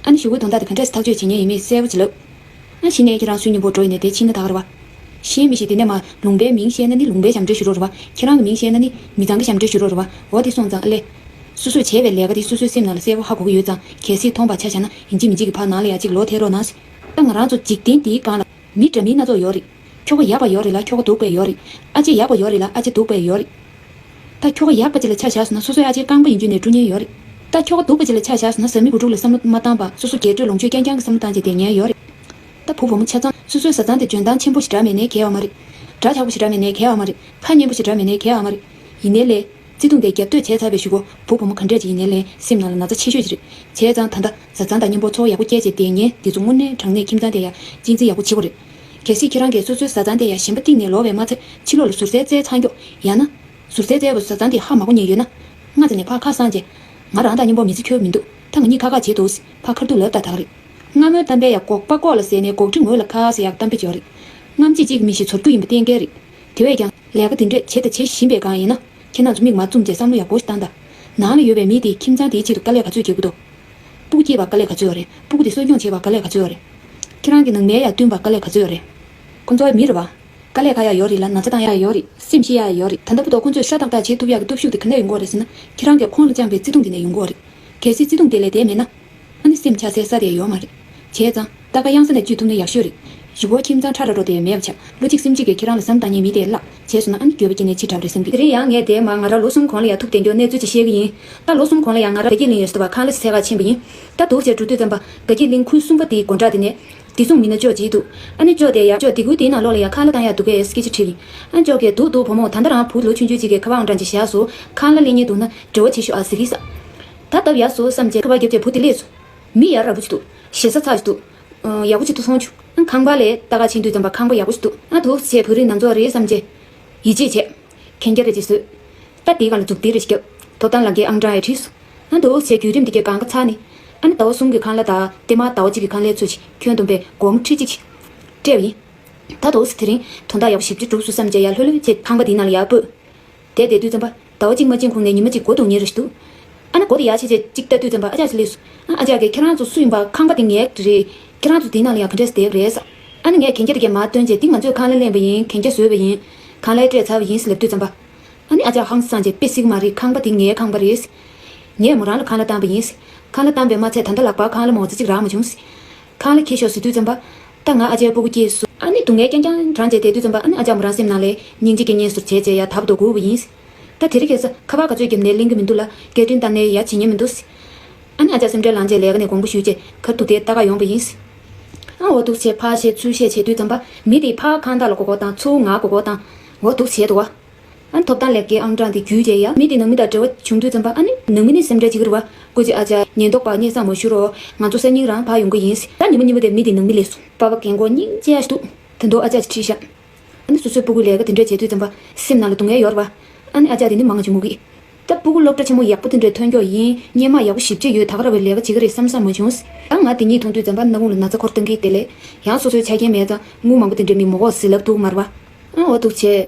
ཨ་ནི་གཞུག་གུའི་དོན་དག་དེ་ག་འདྲས་སེ་ཐག་གཅོད་བྱེད་མཁན་ཡིན་མིན་གསལ་པོ་ཅིག་ལབ། ཨ་གཞི་ནས་ཁྱེད་རང་སུའི་མཉམ་པོ་འགྲོ་ཡིན་ནའི་དེ་ཕྱིན་ན་ད་ག་རེད་བ། ཤེས་མི་ཤེས་དེ་ནས་མ་ལུང་པའི་མིང་བཤད་ན་ནི་ལུང་པའི་ཞབས་འདྲེན་ཞུ་རོགས་རེད་བ། ཁྱེད་རང་གི་མིང་བཤད་ན་ནི་མི་ཚང་གི་ཞབས་འདྲེན་ཞུ་རོགས་རེད་བ། འོ་དེ་སོང་ཙང་ཨ་ལས། སོ་སོས་བྱས་པའི་ལས་ཀ་དེ་སོ་སོའི་སེམས་ནང་ལ་གསལ་པོ་ཧ་གོ་གི་ཡོད་ཙང་གལ་སྲིད་མཐོང་པ་ཆ་བཞག་ན་ཡིན་གཅིག་མིན་གཅིག་གི་ཕར་ནང་ལ་ཡ་གཅིག་ལོག་ཐལ་རོགས་གནང་ཟེར། ད་ང་རང་ཚོ་འཇིག་རྟེན་འདིའི་སྒང་ལ། མི་འདྲ་མིན་སྣ་ཚོགས་ཡོད་རེད། ཁྱོ་ག་ཡག་པ་ཡོད་རེད་ལ་ཁྱོ་ག་སྡུག་པ་ཡོད་རེད། ཨ་ཅེ་ཡག་པ་ཡོད་རེད་ལ་ཨ་ཅེ་སྡུག་པ་ཡོད་རེད། ད་ཁྱོ་ག་ཡག་པ་ཅིག་ལ་ཆ་བཞག་སོང་ན་སོ་སོའི་ཨ་ཅེ་རྐང་པ་ཡིན་རྒྱུ་ནས་བཀྲུ་མཁན་ཡོད་རེད། ད་ཁྱོ་ག་སྡུག་པ་ཅིག་ལ་ཆ་བཞག་སོང་ན་བཟའ་མི་བུ་ཕྲུག་ལ་བསམ་བློ་མ་བཏང་བར་སོ་སོ་རྒྱས་སྤྲོས་ལོངས་སྤྱོད་རྐྱང་རྐྱང་གི་བསམ་བློ་བཏང་བྱས་བསྡད་མཁན་ཡོད་རེད། ད་བུ་བུ་མོ་ཆ་ཚང་སོ་སོའི་བཟའ་ཚང་དེ་འཇོན་ཐང་ཆེན་པོ་ཞིག་འདྲ་མེད་ནའི་གལ་ཡོད་མ་རེད། འདྲ་ཆགས་པོ་ཞིག་འདྲ་མེད་ནའི་གལ་ཡོད་མ་རེད། ཁ་སྙན་པོ་ཞིག་འདྲ་མེད་ནའི་གལ་ཡོད་མ་རེད། ཡིན་ནའི་ལས། བརྩེ་དུང་དེ་རྒྱབ་གཏོད་བྱས་ཚར་བའི་གཞུག་གུ་བུ་བུ་མོ་ག་འདྲས་ཅིག་ཡིན་ནའི་ལས་སེམས་ནང་ལ་ན་ཚ་ཆེ་ཤོས་ཅིག་རེད། བྱས་ཙང་ད་ལྟ་བཟའ་ཚང་དང་མཉམ་པོ་འཚོ་བ་ཡག་པོ་སྐྱེལ་བྱས་བསྡད་མཁན་འདི་ཚོ་དངོས་གནས་དྲང་གནས་ཁྱིམ་ཚང་དེ་ཡ་གཅེས་འཛིན་ཡག་པོ་བྱེད་དགོས་རེད། གལ་སྲིད་ཁྱེད་རང་གིས་སོ་སོའི་བཟའ་ཚང་དེ་ཡ་ཞེན་པ་གཏིང་ནས་ལོག་པས་མ་ཚད་ཕྱི་ལོགས་ལ་ཟུར་ཟའི་རྩལ་ཚང་ཀྱོག་ཡང་ན། ཟུར་ཟའི་རྩལ་པོ་བཟའ་ཚང་དེ་ཧ་མ་གོ་མཁན་ཡོད་ན། སྔ་ས་ནས་ཕར་ཁ་གསང་བྱས། ང་རང་དང་མཉམ་པོ་མི་ཚེ་འཁྱོལ་མི་འདུག་ད་ང་གཉིས་ཁ་ཁ་བྱེད་འདུག་ཕར་ཁ་ཐུག་ལབ་ད་ད་ག་རེད། སྔ་མོའི་གཏམ་དཔེ་ཡ་སྒོག་པ་ལྐོག་ལ་ཟས་ནས་སྒོག་དྲི་ངོས་ལ་ཁ་ཟེར་ཡག་གཏམ་དཔེ་ཅིག་ཡོད་རེད། རྔམ་བརྗིད་གཅིག་གི་མི་ཞིག་ཚོར་རྒྱུ་ཡིན་པ་གཏན་འཁེལ་རེད། དེ་བས་ཀྱང་ལས་ཀ་དེ་འདྲས་བྱེད་དང་བྱེད་བཞིན་པའི་སྒང་ཡིན་ན། ཁྱེད་རང་ཚོ་མིག་མ་བཙུམ་བྱས་བསམ་བློ་ཡག་པོ་ཞིག་བཏང་དང་། ནང་ལ་ཡོད་པའི་མི་དེས་ཁྱིམ་ཚང་དེའི་ཆེད་དུ་དཀའ་ལས་ག་ཚོད་རྒྱག་གི་འདུག་སྤུ་གུ་སྐྱེས་པར་དཀའ་ལས་ག་ཚོད་ཡོད་རེད། སྤུ་གུ་དེ་གསོ་སྐྱོང་བྱེད་པར་དཀའ་ལས་ག་ཚོད་ཡོད་རེད། ཁྱེད་རང་གི་ནང་མི་ཡར་བསྟུན་པར་དཀའ་ལས་ག་ཚོད་ཡོད་རེད། ཁོ་ཚོ་མི་རེད་བ། དཀའ་ལས་ཁག་ཡག་ཡོད་རེད་ལ་ན་ཚ་བཏང་ཡག་ཡོད་རེད། སེམས་ཤི་ཡག་ཡོད་རེད། ད་ལྟ་བར་དུ་ཁོ་ཚོས་ཧྲ་ཏག་ཏག་བྱེད་ཐུབ་ཡག་གི་སྟོབས་ཤུགས་དེ་ག་ནས་ཡོང་གི་ཡོད་རེད་ཟེར་ན། ཁྱེད་རང་གིས་ཁོང་ལ་བཅངས་པའི་བརྩེ་དུང་དེ་ནས་ཡོང་གི་ཡོད་རེད། གལ་སྲིད་བརྩེ་དུང་དེ་ལས་འདས་མེད་ན། ཨ་ནི་སེམས་ཆགས་སའི་ས་དེ་ཡོད་མ་རེད། བྱས་ཙང་ད་ག་གཡང་ས་ནས་གཅུད་ཐུབ་ན་ཡག་ཤོས་རེད། གཞུག་གུ་ཁྱིམ་ཚང་ཁྲ་ཁྲ་འགྲོ་དེ་མེད་པ་ཆགས། བློ་གཅིག་སེམས་གཅིག་གིས་ཁྱེད་རང་ལ་བསམ་བཏང་མཁན་མི་དེ་བརླག་བྱས་སོང་ན་ཨ་ནི་འགྱོད་པ་སྐྱེས་ནས་འཆི་དྲགས་རེད་བསམ་གི། དེ་རིང་ཡང་ངས་དེ་མ་ང་རང་ལོ་གསུམ་གོང་ལ་ཡ་ཐུག་བསྡད་རྒྱུ་གནས་ཚུལ་ཅིག་བཤད་གི་ཡིན། ད་ལོ་གསུམ་གོང་ལ་ཡ་ང་རང་དགའ་སྐྱིད་གླིང་ཡོད་ས་དེ་བ་ཁང་གླ་ཟེར་ས་ག་ཕྱིན་པ་ཡིན། ད་འདུག་བྱས་འགྲོ་དུས་ཙམ་པ་དགའ་སྐྱིད་གླིང་ཁུལ་གསུམ་པ་དེའི་སྒོ་འགྲམ་དེ་ནས། བདེ་སྲུང་མི་སྣ་ཅོག་ཅིག་འདུག་ཨ་ནི་ཅོག་དེ་ཡ་ཅོག་སྡེ་ཁུལ་དེའི་ནང་ལོགས་ལ་ཡ་ཁང་གླ་བཏང་ཡག་འདུག་གས་སྐད་ཆ་དྲིས་ཡིན། ཨ་ཅོག་གིས་འདུག་འདུག་བུ་མོ་ད་ལྟ་རང་བུ་ལོ་ཆུང་ཆུང་ཅིག་གིས་ཁ་པར་ཨང་གྲངས་ཅིག་བཞག་སོང་། ཁང་གླ་ལེན་མཁན་འདུག་ན་འབྲེལ་བ་བྱེད་ཤོག་ཨ་ཟེར་གི་ས། ད་སྟབས་ཡག་སོང་བསམ་བྱས་ཁ་པར་བརྒྱབ་བྱས་བུ་དེ་སླེབས་སོང་། མི་ཡ་རབས་པོ་ཅིག་འདུག་ཞེ་ས་ཚ་ཞིག་འདུག་ཨང་། ཡག་པོ་ཅིག་ཏུ་སོང་བྱུང་། ཨང་། ཁང་པ་ལ་ལྟ་ག་ཕྱིན་དུས་ཙམ་པ་ཁང་པ་ཡག་པོ་ཞིག་འདུག་ཨ་འདུག་བྱས་བོད་རིགས་ནང་ཚོགས་རེད་བསམ་བྱས། ཡིད་ཆེས་བྱས། གན་རྒྱ་རེ་ཅིག་བཟོས། ད་དེའི་སྒང་ལ་མཛུབ་ཐེལ་རེ་ཞིག་བརྒྱབ། ཐོབ་ཐང་ལག་འཁྱེར་ཨང་གྲངས་ཡང་བྲིས་སོང་། ཨ་འདུག་བྱས་བརྒྱུད་རིམ་དེ་གའི་སྒང་ག་ཚར་ནས། ཨ་ནི་ཟླ་བ་གསུམ་གྱི་ཁང་གླ་དང་ལྟད་མོ་ཟླ་བ་གཅིག་གི་ཁང་གླའི་ཚོད་ཅིག་ཁྱོན་བསྡོམས་པས་སྒོར་མོ་ཁྲི་གཅིག་ཅིག་སྤྲད་པ་ཡིན། ད་འདུག་སེ་དེ་རིང་དོན་དག་ཡག་པོ་ཞེ་པོ་ཅིག་འགྲུབ་སོང་བསམ་བྱས་ཡར་ལྷོད་ལྷོད་བྱས་ཁང་པ་དེའི་ནང་ལ་ཡར་སྤོས། དེ་བསྡད་དུས་ཙམ་པ་ཟླ་བ་གཅིག་མ་ཕྱིན་གོང་ནས་ཉི་མ་གཅིག་སྒོ་རྡུང་མཁན་རེ་ཞིག་འདུག་ཨ་ནི་སྒོ་དེ་ཡར་ཕྱེ་བྱས་གཅིག་ལྟ་དུས་ཙམ་པ་ཨ་ཅག་ཅིག་སླེབས་སོང་། ཨ་ཨ་ཅག་གིས་ཁྱེད་རང་ཚོ་སུ་ཡིན་པ། ཁང་པ་དེ་ངའི་རེད། ཁྱེད་རང་ཚོ་དེའི་ནང་ལ་ཡང་ག་འདྲས་སེ་བསྡད་ཡོད་རེད་ཟེར། ཨ་ནི་ངས་གན་རྒྱ་དེ་གས་མར་བཏོན་བྱས་འདི་ང་ཚོས་ཁང་གླ་ལེན་པ་ཡིན། གན་རྒྱ་བཟོས་པ་ཡིན། ཁང་གླ་སྤྲད་ཚར་བ་ཡིན་ཟེར་ལབ་དུས་ཙམ་པ། ཨ་ནི་ཨ་ཅག་ཧང་སངས་བྱས་དཔེ་སྲིད་ཀྱི་མ་རེད། ཁང་པ་དེ་ངའི་ཁང་པ་རེད། ངས་མོ་རང་ལ་ཁང་གླ་བཏང་པ་ཡིན། ཁང་གླ་བཏང་པས་མ་ཚད་ད་ལྟ་ལག་པར་ཁང་གླ་མོ་ཙི་གཅིག་རག་མ་བྱུང་། ཁང་གླ་འཁྱེར་ཤོག་ཟེར་དུས་ཙམ་པ། ད་ང་ཨ་ཅག་སྤུ་གུ་སྐྱེས་སོང་། ཨ་ནི་སྡུག་བསྔལ་རྐྱང་རྐྱང་བགྲངས་བྱས་བསྡད་དུས་ཙམ་པ་ཨ་ནི་ཨ་ཅག་མོ་རང་སེམས་ནང་ལ་སྙིང་རྗེ་སྐྱེ་མཁན་བཟོ་བྱས་བྱས་ཡ་ད་བར་དུ་སྒུག་པ་ཡིན། ད་དེ་རིང་ཁ་སང་ཁ་པར་ག་ཚོད་བརྒྱབ་ནའི་ལེན་གྱི་མི་འདུག་ལ། སྐད་འཕྲིན་བཏང་ནའི་ཡ་བྱེད་ཉན་མི་འདུག། ཨ་ནི་ཨ་ཅག་སེམས་ཁྲལ་ལངས་བྱས་ལས་ཀ་ནས་དགོངས་པ་ཞུས་བྱས་ཁ་ཐུག་དེ་ལྟ་ག་ཡོང་པ་ཡིན། ཨ་འོ་འདུག་བྱས་ཕར་བཤད་ཚུར་བཤད་བྱེད་དུས་ཙམ་པ། མི་དེ་ཕར་ཁང་བདག་ལ་མགོ་སྐོར་བཏང་། ཚུར་ང་མགོ་སྐོར་བཏང་། འོ་འདུག་བྱས་འདུག་བ། ཨ་ནི་ཐོབ་ཐང་ལས་ཀའི་ཨང་གྲངས་དེ་བརྒྱུད་བྱས་ཡ། མི་དེ་ནང་མི་དང་འབྲེལ་བ་བྱུང་དུས་ཙམ་པ། ཨ་ནི་ནང་མི་ནས་སེམས་ཁྲལ་བྱེད་ཀྱི་རེད་བ། སྐུ་མཁྱེན་ཨ་ཅག་ཉེན་རྟོག་པ་སྙན་སེང་མ་ཞུ་རོགས། ང་ཚོ་གསར་རྙིང་རང་ཕར་ཡོང་གི་ཡིན། ད་ཉི་མ་གཉིས་པ་དེ་མི་དེ་ནང་མི་སླེབས་སོང་། པ་ཕ་རྒན་གོག་སྙིང་རྗེ་ཡ་ཞིག་འདུག། དེ་འདུག་ཨ་ཅག་ཅིག་ཁྲིད་ཤག། ཨ་ནི་སོ་སོའི་སྤུ་གུ་ལས་ཀ་དེ་འདྲ་བྱེད་དུས་ཙམ་པ་སེམས་ནང་ལ་སྡུག་བསྔལ་ཡོད་རེད་བ། ཨ་ནི་ཨ་ཅག་དེ་ནི་མང་ཆེ་མོ་གིས། ད་སྤུ་གུ་སློབ་གྲྭ་ཆེན་མོ་ཡག་པོ་དེ་འདྲའི་ཐོན་ཀྱོག་ཡིན། སྔོན་མ་ཡག་པོ་ཞེ་པོ་ཅིག་ཡོད། ད་ག་རང་བའི་ལས་ཀ་བྱེད་ཀྱི་རེད་བསམ་བསམ་མ་བྱུང་། ད་ང་དེ་གཉིས་མཐོང་དུས་ཙམ་པ་སྣ་ཁུང་ལ་ན་ཚ་འཁོར་བཏང་གི། དེ་ལས་ཡང་སོ་སོའི་ཆ་རྐྱེན་མེད་ཙང་དངུལ་མང་པོ་དེ་འདྲའི་མི་མོ་གོ་ཟི་ལབ་འདུག་མ་རེད་བ། ཨ་འོ་འདུག་བྱས།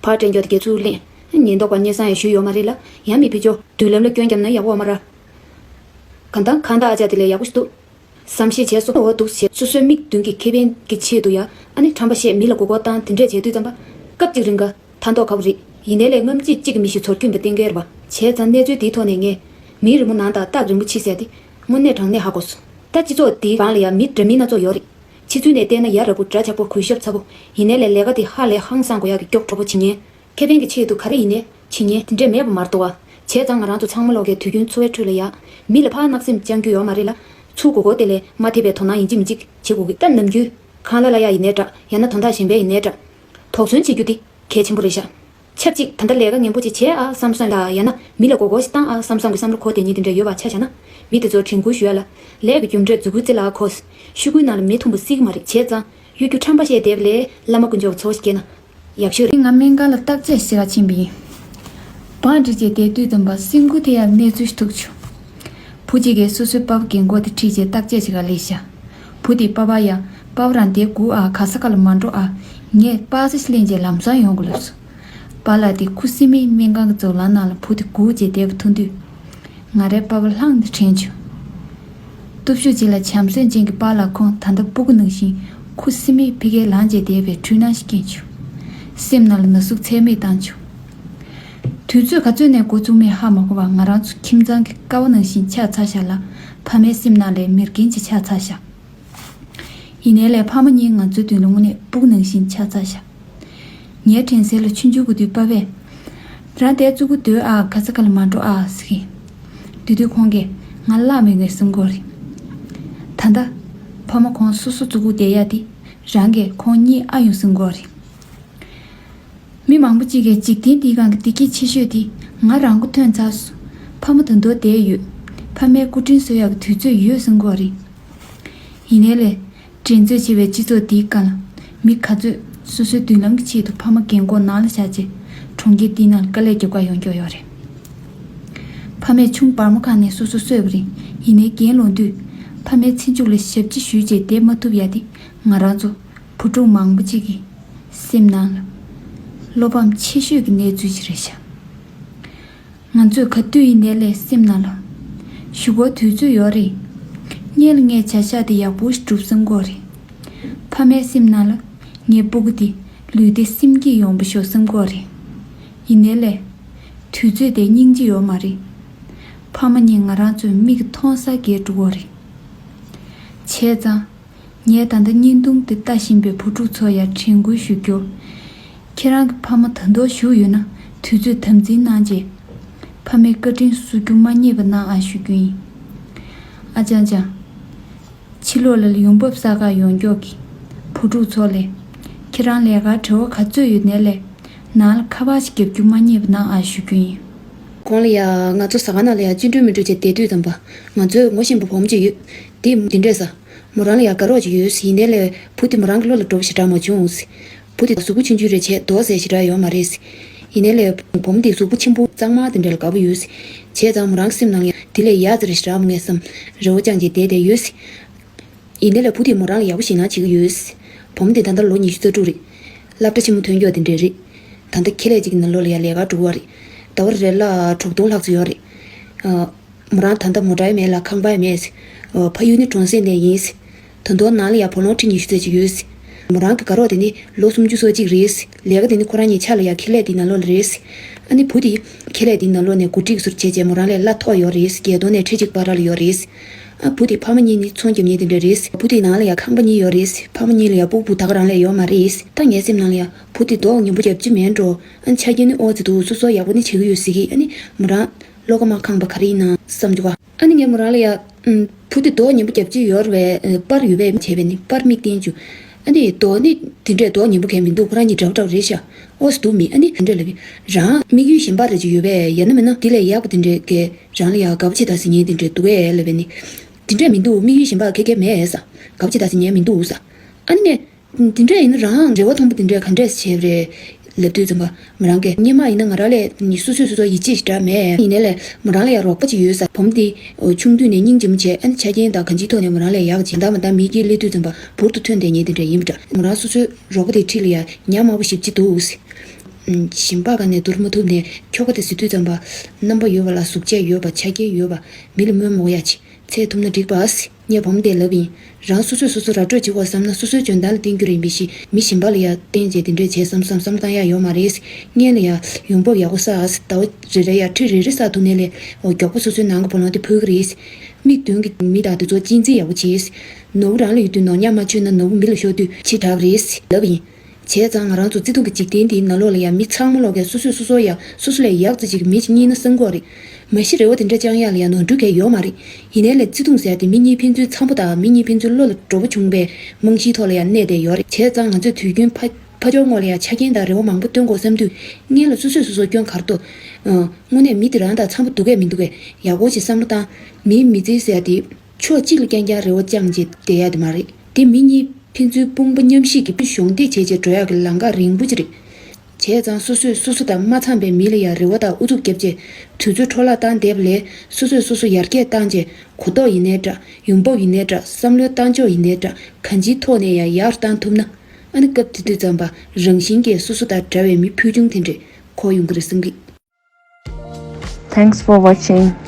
ཕར་དྲན་ཀྱོག་དེ་གས་ཚུར་ལེན། ཉེན་རྟོག་པ་སྙན་སེང་ཡང་ཞུས་ཡོད་མ་རེད་ལ། ཡང་མི་ཕེབས་ཀྱོག། མདུན་ལམ་ལ་སྐྱོན་བརྒྱབ་ན་ཡག་པོ་མ་རེད། གང་ལྟར་ཁང་བདག་ཨ་ཅག་དེ་ལས་ཡག་པོ་ཞིག་འདུག། བསམ་ཤེས་བྱས་སོང་། འོ་འདུག་བྱས་སོ་སོའི་མིག་མདུན་གྱི་ཁེ་ཕན་གྱི་ཆེད་དུ་ཡ། ཨ་ནི་ཁྲམ་པ་བཤད། མི་ལ་མགོ་སྐོར་བཏང་། དེ་འདྲས་བྱེད་དུས་ཙམ་པ་སྐབས་གཅིག་རིང་ག་ཐ་མདོག་ཁ་པོ་རེད། ཡིན་ནའི་ལས་རྔམ་བརྗིད་གཅིག་གི་མི་ཞིག་ཚོར་སྐྱོན་པ་གཏན་འཁེལ་རེད་བ། བྱས་ཙང་གནས་ཚུལ་འདིའི་ཐོག་ནས་ངས་མིའི་རི་མོ་ནང་དང་སྟག་རིང་པོ་ཕྱིས་ཟེར་དེ་དངོས་གནས་དྲང་གནས་ཧ་གོ་སོང་། ད་སྤྱི་ཚོགས་འདིའི་སྒང་ལ་ཡ་མི་འདྲ་མིན་སྣ་ཚོགས་ཡོད་རེད། ཕྱི་ཚུལ་ནས་བལྟས་ན་ཡ་རབས་པོ་འདྲ་ཆགས་པོ། གུས་ཞབས་ཚ་པོ། ཡིན་ནའི་ལས་ལས་ཀ་དེ་ཧ་ལས་ཧང་སང་དགོས་ཡག་གི་སྐྱོག་གྲོགས་པོ་བྱེད་ཉན། ཁེ་ཕན་གྱི་ཆེད་དུ་ག་རེ་ཡིན་ནའི་བྱེད་ཉན་དེ་འདྲས་མེད་པ་མ་གཏོགས་བ། བྱས་ཙང་ང་རང་ཚོ་ཚང་མ་ལོག་གའི་དུས་རྒྱུན་འཚོ་བའི་ཁྲོད་ལ་ཡ། མི་ལ་ཕར་བརྣབ་སེམས་བཅང་རྒྱུ་ཡོད་མ་རེད་ལ། ཚུར་མགོ་སྐོར་དེ་ལས་མ་ཐེབས་པའི་དོ་སྣང་ཡིན་གཅིག་མིན་གཅིག་བྱེད་དགོས་ཀི། ད་ནམ་རྒྱུན་ཁང་གླ་ལ་ཡ་ཡིན་ནའི་འདྲ། ཡང་ན་དོན་དག་གཞན་པའི་ཡིན་ནའི་འདྲ། དོགས་ཟོན་བྱེད་རྒྱུ་དེ་གལ་ཆེན་པོ་རེད་ཤག། ཆབས་ཅིག་ད་ལྟ་ལས་ཀ་ངན་པོ་ཅིག་བྱས་ཨ་བསམ་བསམ་ལ། ཡང་ན་མི་ལ་མགོ་སྐོར་ཞིག་བཏང་ཨ་བསམ་བསམ་གྱི་བསམ་བློ་འཁོར་དེ་ཉིད་དེ་འདྲ་ཡོད་པ་ཆ་བཞག་ན། མི་དེ་ཚོར་དྲན་སྐུལ་ཞུ་ཡ་ལ། ལས་ཀྱི་རྒྱུ་འབྲས་མཛུབ་གུ་རྩེ་ལ་འཁོར། ཤོག་གུའི་ནང་ལ་མེ་ཐུམ་པ་སྲིད་ཀྱི་མ་རེད། བྱས་ཙང་གཡོ་སྒྱུ་ཁྲམ་པ་བཤད་བསྡད་པ་ལས་བླ་མ་དཀོན་མཆོག་གི་འཚོ་བ་ཞིག་སྐྱེལ་ན་ཡག་ཤོས་རེད། ང་སྨན་ཁང་ལ་བརྟག་དཔྱད་བྱེད་ག་ཕྱིན་པ་ཡིན། བང་སྒྲིག་བྱས་བསྡད་དུས་ཙམ་པ་སེམས་ཁུར་དེ་ཡང་གནས་ཚུལ་ཞིག་ཐུག་བྱུང་། བུ་གཅིག་གིས་སོ་སོའི་པ་ཕ་རྒན་གོག་དེ་ཁྲིད་བྱས་བརྟག་དཔྱད་བྱེད་ག་སླེབས་ཤག། བུ་དེས་པ་ཕ་ཡ། པ་ཕ་རང་དེར་སྒུག་ཨ། ག་ས་ག་ལ་མ་འགྲོ་ཨ། ངས་པ་ཙི་ཞིག་ལེན་བྱས་ལམ་སང་ཡོང་དགོས་ལབ་སོང་། པཱ་ལགས་དེ་ཁུ་སིམ་མེར་སྨན་ཁང་གི་ཟུར་ལམ་ནང་ལ་བུ་དེ་སྒུག་བྱས་བསྡད་པ་མཐོང་དུས། ང་རའི་པ་ཕ་ལྷང་དུ་དྲན་བྱུང་། སྟོབས་ཤུགས་ཅན་ལ་བྱམས་སེམས་ཅན་གྱི་པཱ་ལགས་ཁོང་ད་ལྟ་སྤུ་གུ་ནང་བཞིན་ཁུ་སིམ་མེར་ཕ་གིར་ལངས་བྱས་བསྡད་པའི་འཁྲུལ་སྣང་ཞིག་སྐྱེས་བྱུང་། སེམས་ནང་ལ་ན་ཟུག་ཚད་མེད་བཏང་བྱུང་། དུས་ཚོད་ག་ཚོད་ནས་འགོ་བཙུགས་མིན་ཧ་མ་གོ་བར་ང་རང་ཚོ་ཁྱིམ་ཚང་གི་ཀ་བ་ནང་བཞིན་ཆགས་ཚར་ཤག་ལ། ཕ་མའི་སེམས་ནང་ལ་མེར་གྱིན་ཅིག་ཆགས་ཚར་ཤག། ཡིན་ནའི་ལས་ཕ་མ་གཉིས་ང་ཚོའི་མདུན་ལ་དངོས་གནས་སྤུ་གུ་ནང་བཞིན་ཆགས་ཚར་ཤག། ངའི་དྲན་གསལ་ལ་ཆུང་ཆུང་གི་དུས་པ་ཕས། རང་དེར་ཙུ་གུ་སྡོད་ཨ། ག་ས་ག་ལ་མ་འགྲོ་ཨ་ཟེར་གི། དེ་དུས་ཁོང་གིས་ང་བརླག་མི་ངེས་བསམ་གྱི་ཡོད་རེད། ད་ལྟ། ཕ་མ་ཁོང་སོ་སོ་ཙུ་གུ་བསྡད་ཡ་དེ། རང་གིས་ཁོང་གཉིད་ཨ་ཡོང་བསམ་གྱི་ཡོད་རེད། མི་མང་པོ་གཅིག་གིས་འཇིག་རྟེན་འདིའི་སྒང་གི་བདེ་སྐྱིད་ཆེ་ཤོས་དེ་ང་རང་མགོ་ཐོན་ཚར་སོང་། ཕ་མ་ད་དུང་བསྡད་ཡོད། ཕ་མའི་སྐུ་དྲིན་གསོ་ཡག་གི་དུས་ཚོད་ཡོད་བསམ་གྱི་ཡོད་རེད། ཡིན་ནའི་ལས། འགྲན་རྩོད་ཆེ་བའི་སྤྱི་ཚོགས་འདིའི་སྒང་ལ། མི་ག་ཚོད་སོ་སོའི་མདུན་ལམ་གྱི་ཆེད་དུ་ཕ་མ་རྒན་གོག་ནང་ལ་བཞག་བྱས། གྲོང་ཁྱེར་འདིའི་ནང་ལ་དཀའ་ལས་རྒྱབ་ག་ཡོང་གི་ཡོད་རེད། ཕ་མས་ཆུང་སྦར་མོ་སྒང་ནས་སོ་སོ་གསོས་པ་རེད། ཡིན་ནའི་རྒན་ལོན་དུས། ཕ་མའི་ཚེ་མཇུག་ལ་ཞབས་ཕྱི་ཞུས་བྱས་བསྡད་མ་ཐུབ་ཡ་དེ་ང་རང་ཚོ་བུ་ཕྲུག་མང་པོ་གཅིག་གི་སེམས་ནང་ལ་བློ་ཕམ་ཆེ་ཤོས་ཀྱི་གནས་ཚུལ་ཞིག་རེད་ཤག། ང་ཚོས་ག་དུས་ཡིན་ནའི་ལས་སེམས་ནང་ལ། གཞུག་གུ་དུས་ཚོད་ཡོད་རེད། སྔོན་ལ་ངས་བྱ་བཞག་དེ་ཡག་པོ་ཞིག་སྒྲུབ་བསམ་གྱི་ཡོད་རེད། ཕ་མའི་སེམས་ནང་ལ། ངའི་སྤུ་གུ་དེ་ལུས་བདེ་སེམས་སྐྱིད་ཡོང་བ་ཤོག་བསམ་གྱི་ཡོད་རེད། ཡིན་ནའི་ལས། དུས་ཚོད་དེ་སྙིང་རྗེ་ཡོད་མ་རེད། ཕ་མ་གཉིས་ང་རང་ཚོའི་མིག་གིས་མཐོང་ས་བརྒལ་འགྲོ་གི་ཡོད་རེད། བྱས་ཙང་། ངས་ད་ལྟ་བརྙན་ཐུང་འདི་ལྟ་བཞིན་པའི་བུ་ཕྲུག་ཚོར་ཡང་དྲན་སྐུལ་ཞུ་རྒྱུར། ཁྱེད་རང་གི་ཕ་མ་ད་དུང་བཞུགས་ཡོད་ན་དུས་ཚོད་དམ་འཛིན་གནང་རྗེས། ཕ་མའི་བཀའ་དྲིན་གསོ་རྒྱུ་མ་བསྙེལ་བ་གནང་ཨ་ཞུ་རྒྱུ་ཡིན། ཨ་ཅང་ཅང་། ཕྱི་ལོགས་ལ་ཡོང་འབབ་བསགས་ག་ཡོང་མགྱོགས་ཀྱི་བུ་ཕྲུག་ཚོ་ལས། ཁྱེད་རང་ལས་ཀར་བྲེལ་བ་ག་ཚོད་ཡོད་ནའི་ལས། ནང་ལ་ཁ་པར་ཞིག་རྒྱབ་རྒྱུ་མ་བསྙེལ་བ་གནང་ཨ་ཞུ་རྒྱུ་ཡིན། གོང་ལ་ཡ་ང་ཚོ་ཟ་ཁང་ནང་ལ་ཡ་བཅིངས་འགྲོལ་མི་འགྲོ་བྱས་བསྡད་དུས་ཙམ་པ། ང་ཚོའི་ངོ་ཤེས་པ་བུ་མོ་ཅིག་ཡོད། དེ་འདི་འདྲས་ཟེར། མོ་རང་ལ་ཡ་དགའ་རོགས་ཅིག་ཡོད། ཡིན་ནའི་ལས་བུ་དེ་མོ་རང་གི་བློ་ལ་འགྲོ་བ་ཞེ་དྲག་མ་བྱུང་། བུ་དེ་གཟུགས་པོ་ཆུང་ཆུང་རེད་བྱས་རྡོག་རྫིས་ཞེ་དྲག་ཡོད་མ་རེད། ཡིན་ནའི་ལས་བུ་མོ་དེ་གཟུགས་པོ་ཆེན་པོ་གཙང་མ་དེ་འདྲ་ལ་དགའ་པོ་ཡོད། བྱས་ཙང་མོ་རང་གི་སེམས་ནང་ཡང་དེ་ལས་ཡག་ཙམ་རེད་ཞེ་དྲག་མོ་ངས་བསམ། རེ་བ་བཅངས་བྱས་བསྡད་བསྡད་ཡོད། ཡིན་ནའི་ལས་བུ་དེ་མོ་རང་ལ་ཡག་པོ་ཞེད་སྣང་བྱེད་ཀྱི་ཡོད། བུ་མོ་དེ་ད་ལྟ་ལོ་ཉི་ཤུ་རྩ་དྲུག་རེད། སློབ་གྲྭ་ཆེན་མོ་ཐོན་མགྱོགས་དེ་འདྲས་རེད། ད་ལྟ་ཁེ་ལས་ཅིག་གི་ནང་ལོགས་ལ་ཡ་ལས་ཀ་འགྲོ་གི་ཡོད་རེད། ཟླ་བ་རེ་ལ་དྲུག་སྟོང་ལྷག་ཙམ་ཡོད་རེད། ཨ། མོ་རང་ད་ལྟ་མོ་ཊ་ཡང་མེད་ལ་ཁང་པ་ཡང་མེད། ཨ། ཕ་ཡུལ་ནི་གྲོང་གསེབ་ནས་ཡིན། ད་དུང་ནང་ལ་ཡ་བུ་ལོན་ཁྲི་ཉི་ཤུ་ཙམ་ཅིག་ཡོད། མོ་རང་གི་དགའ་རོགས་དེ་ནི་ལོ་སུམ་ཅུ་སོ་གཅིག་རེད། ལས་ཀ་དེ་ནི་ཁོ་རང་གཉིས་ཆ་ལ་ཡ་ཁེ་ལས་དེའི་ནང་ལོགས་ལ་རེད། ཨ་ནི་བུ་དེ་ཁེ་ལས་དེའི་ནང་ལོགས་ནས་འགོ་ཁྲིད་ཟུར་བྱས་བྱས་མོ་རང་ལས་གླ་མཐོ་ཡོད་རེད། བརྒྱད་སྟོང་ནས་ཁྲི་གཅིག་བར་ལ་ཡོད་རེད། ཨ་བུ་དེ་ཕ་མ་གཉིས་ནི་ཚོང་རྒྱབ་མཁན་དེ་འདྲ་རེད། བུ་དེའི་ནང་ལ་ཡ་ཁང་པ་གཉིས་ཡོད་རེད། ཕ་མ་གཉིས་ལ་ཡ་སྤུ་གུ་ད་ག་རང་ལས་ཡོད་མ་རེད། ད་ངའི་སེམས་ནང་ལ་ཡ་བུ་དེ་མདོག་ཉེས་པོ་རྒྱབ་ཀྱི་མེད་འགྲོ། ཨ་ཆ་རྐྱེན་ནི་ཨོ་ཙི་འདུག་སོ་སོ་ཡག་པོ་ནི་བྱེད་ཀྱི་ཡོད་ཟེར་གི། ཨ་ནི་མོ་རང་བློ་ཁ་མ་ཁེངས་པ་ག་རེ་ཡིན་ན་བསམ་རྒྱུ་བ། ཨ་ནི་ངས་མོ་རང་ལ་ཡ། ཨུམ། བུ་དེ་མདོག་ཉེས་པོ་རྒྱབ་ཀྱི་ཡོད་རེད་པས། ཨ་པར་ཡོད་པས་བྱས་པས་ནི་པར་མིག་བསྟན་བཅུག་ཨ་ནི་མདོག་ནི་དེ་འདྲས་མདོག་ཉེས་པོ་གང་མི་འདུག་ཁོ་རང་གཉིས་འདྲ་བོ་འདྲ་བོ་རེད་ཤག་ཨོ་ཙི་འདུག་མི་ཨ་ནི་དེ་འདྲས་ལབ་པས། རང་དམིགས་ཡུལ་གཞན་པ་རེ་ཅིག་ཡོད་པས། ཡང་ན་མིན་ན་དེ་ལས་ཡག་པ་དེ་འདྲས་ཀྱི་རང་ལ་ཡ་དགའ་པོ་བྱེད་ད་ཟེར་མཁན་དེ་འདྲས་འདུག་གས་ལབ་པས་ནི། དེ་འདྲས་མི་འདུག་དམིགས་ཡུལ་གཞན་པ་ག་གེ་མེད་ཟེར། དགའ་པོ་བྱེད་ད་ཟེར་མཁན་མི་འདུག་ཟེར། ཨ་ནི་ངས། དེ་འདྲ་ཡིན་ན་རང་རེ་བ་མཐོན་པོ་དེ་འདྲ་ག་འདྲས་བྱས་པ་རེད་ལབ་དུས་ཙམ་པ། མོ་རང་གིས་སྔོན་མ་ཡིན་ན་ང་རང་ལ་སོ་སོས་སོ་སོར་ཡིད་ཆེས་ཤིག་འདྲ་མེད། ཡིན་ནའི་ལས་མོ་རང་ལ་ཡང་རོགས་པ་ཅིག་ཡོད་ས། བུ་མོ་དེ་ཆུང་དུས་ནས་སྙིང་རྗེ་མོ་བྱས། ཨ་ནི་ཆ་རྐྱེན་དང་གང་ཅིའི་ཐོག་ནས་མོ་རང་ལ་ཡག་ཅིག་ད་མ་ད་མི་སྐྱིད་སླེབས་དུས་ཙམ་པ་འབུར་དུ་ཐོན་བསྡད་མཁན་དེ་འདྲ་ཡིན་པ་འདྲ། མོ་རང་སོ་སོའི་རོགས་པ་དེའི་འཁྲིས་ལ་ཡང་ཉམས་དམའ་པོ་ཞེ་པོ་ཅིག་འདུག་ཟེར། གཞན་པ་ག་ནས་བསྡུར་མ་ཐུབ་ནས་ཁྱོ་ག་དེ་ཟེར་དུས་ཙམ་པ། རྣམ་པ་ཡོད་པ་ལ་གཟུགས་བྱད་ཡོད་པ་ཆ་རྐྱེན་ཡོད་པ་མི་ལ་སྨོན་མོ་ཡ་ཅིག་འཚོལ་ཐུབ་ན་འགྲིག་པ་ཟེར། ངས་བུ་མོ་དེ་ལབ་ཡིན། རང་སོ་སོས་སོ་སོ་ར་སྤྲོད་བྱེད་དགོས་བསམ་ན་སོ་སོའི་འཇོན་ཐང་ལ་བརྟེན་རྒྱུ་རེད། མི་ཞིག་མི་གཞན་པ་ལ་ཡ་བརྟེན་བྱས་དེ་འདྲས་བྱས་བསམ་བསམ་བསམ་བཏང་ཡ་ཡོད་མ་རེད། སྔོན་ལ་ཡ་ཡོང་འབབ་ཡག་པོ་བསགས། ཟླ་བ་རེ་རེ་ཡ་ཁྲི་རེ་རེ་བསགས་ཐུབ་ནའི་ལས་འོ་མགྱོགས་པོ་སོ་སོའི་ནང་གི་བུ་ལོན་དེ་ཕུལ་གི་རེད། མིག་མདུན་གྱི་མི་དང་དེ་ཚོ་གཅེས་འཛིན་ཡག་པོ་བྱས། ནོར་བུ་རང་ལ་ཡོད་དུས་ནོར་ཉམས་མ་ཆོད་ན་ནོར་བུ་མི་ལ་ཤོར་དུས་ཕྱི་དྲགས་རེད་ལབ་ཡིན། བྱས་ཙང་ང་རང་ཚོ་བརྩེ་དུང་གི་འཇིག་རྟེན་འདིའི་ནང་ལོགས་ལ་ཡང་མི་ཚང་མ་ལོག་གིས་སོ་སོས་སོ་སོར་ཡང་སོ་སོ་ལས་ཡག་ཙམ་ཅིག་མི་ཅིག་རྙེད་ན་བསམ་གྱི་ཡོད་རེད། མ་གཞི་རེ་བ་དེ་འདྲ་བཅང་ཡག་ལ་ཡང་ནོར་འཁྲུལ་གང་ཡང་ཡོད་མ་རེད། ཡིན་ནའི་ལས་བརྩེ་དུང་ཟེར་ཡག་དེ་མི་གཉིས་ཕན་ཚུན་འཚམ་པོ་དང་མི་གཉིས་ཕན་ཚུན་བློ་ལ་འགྲོ་པོ་བྱུང་བའི་རྨང་གཞིའི་ཐོག་ལ་ཡང་གནས་བསྡད་ཡོད་རེད། བྱས་ཙང་ང་ཚོས་དུས་རྒྱུན་ཕ་ཕ་ཕྱོགས་ངོས་ལ་ཡང་ཆ་རྐྱེན་དང་རེ་བ་མང་པོ་བཏོན་དགོས་བསམ་དུས་སྔོན་ལ་སོ་སོས་སོ་སོར་སྐྱོན་ག་རེ་འདུག་ཨང་། དངོས་གནས་མི་དེ་རང་དང་འཚམ་པོ་འདུག་གས་མི་འདུག་གས་ཡག་པོ་ཞིག་བསམ་བློ་བཏང་། མིའི་མི་ཚེ་ཟེར་ཡག་དེ། ཕྱོགས་གཅིག་ལ་རྐྱང་རྐྱང་རེ་བ་བཅངས་བྱས་བསྡད་ཡག་དེ་མ་རེད། དེ་མི་གཉིས་ཕན་ཚུན་དཔུང་པ་མཉམ་གཤིབ་ཀྱིས་གཞོགས་འདེགས་བྱས་བྱས་འགྲོ་ཡག་གི་ལམ་ཁ་རིང་པོ་ཅིག་རེད། བྱས་ཙང་སོ་སོས་སོ་སོ་དང་མ་འཚམས་པའི་མི་ལ་ཡང་རེ་བ་དང་ཨུ་ཚུགས་བརྒྱབ་བྱས་དུས་ཚོད་འཕྲོ་བརླག་བཏང་བསྡད་པ་ལས་སོ་སོས་སོ་སོ་ཡར་རྒྱས་བཏང་བྱས་གོ་རྟོགས་ཡིན་ནའི་འདྲ། ཡོང་འབབ་ཡིན་ནའི་འདྲ། བསམ་བློའི་བཏང་ཕྱོགས་ཡིན་ནའི་འདྲ། གང་ཅིའི་ཐོག་ནས་ཡང་ཡར་བཏང་ཐུབ་ན། ཨ་ནི་སྐབས་དེ་དུས་ཙམ་པ་རང་བཞིན་གྱིས་སོ་སོ་དང་འདྲ་བའི་མི་ཕུལ་བྱུང་དེ་འདྲས་འཁོར་ཡོང་གི་རེད་བསམ་གི། Thanks for watching.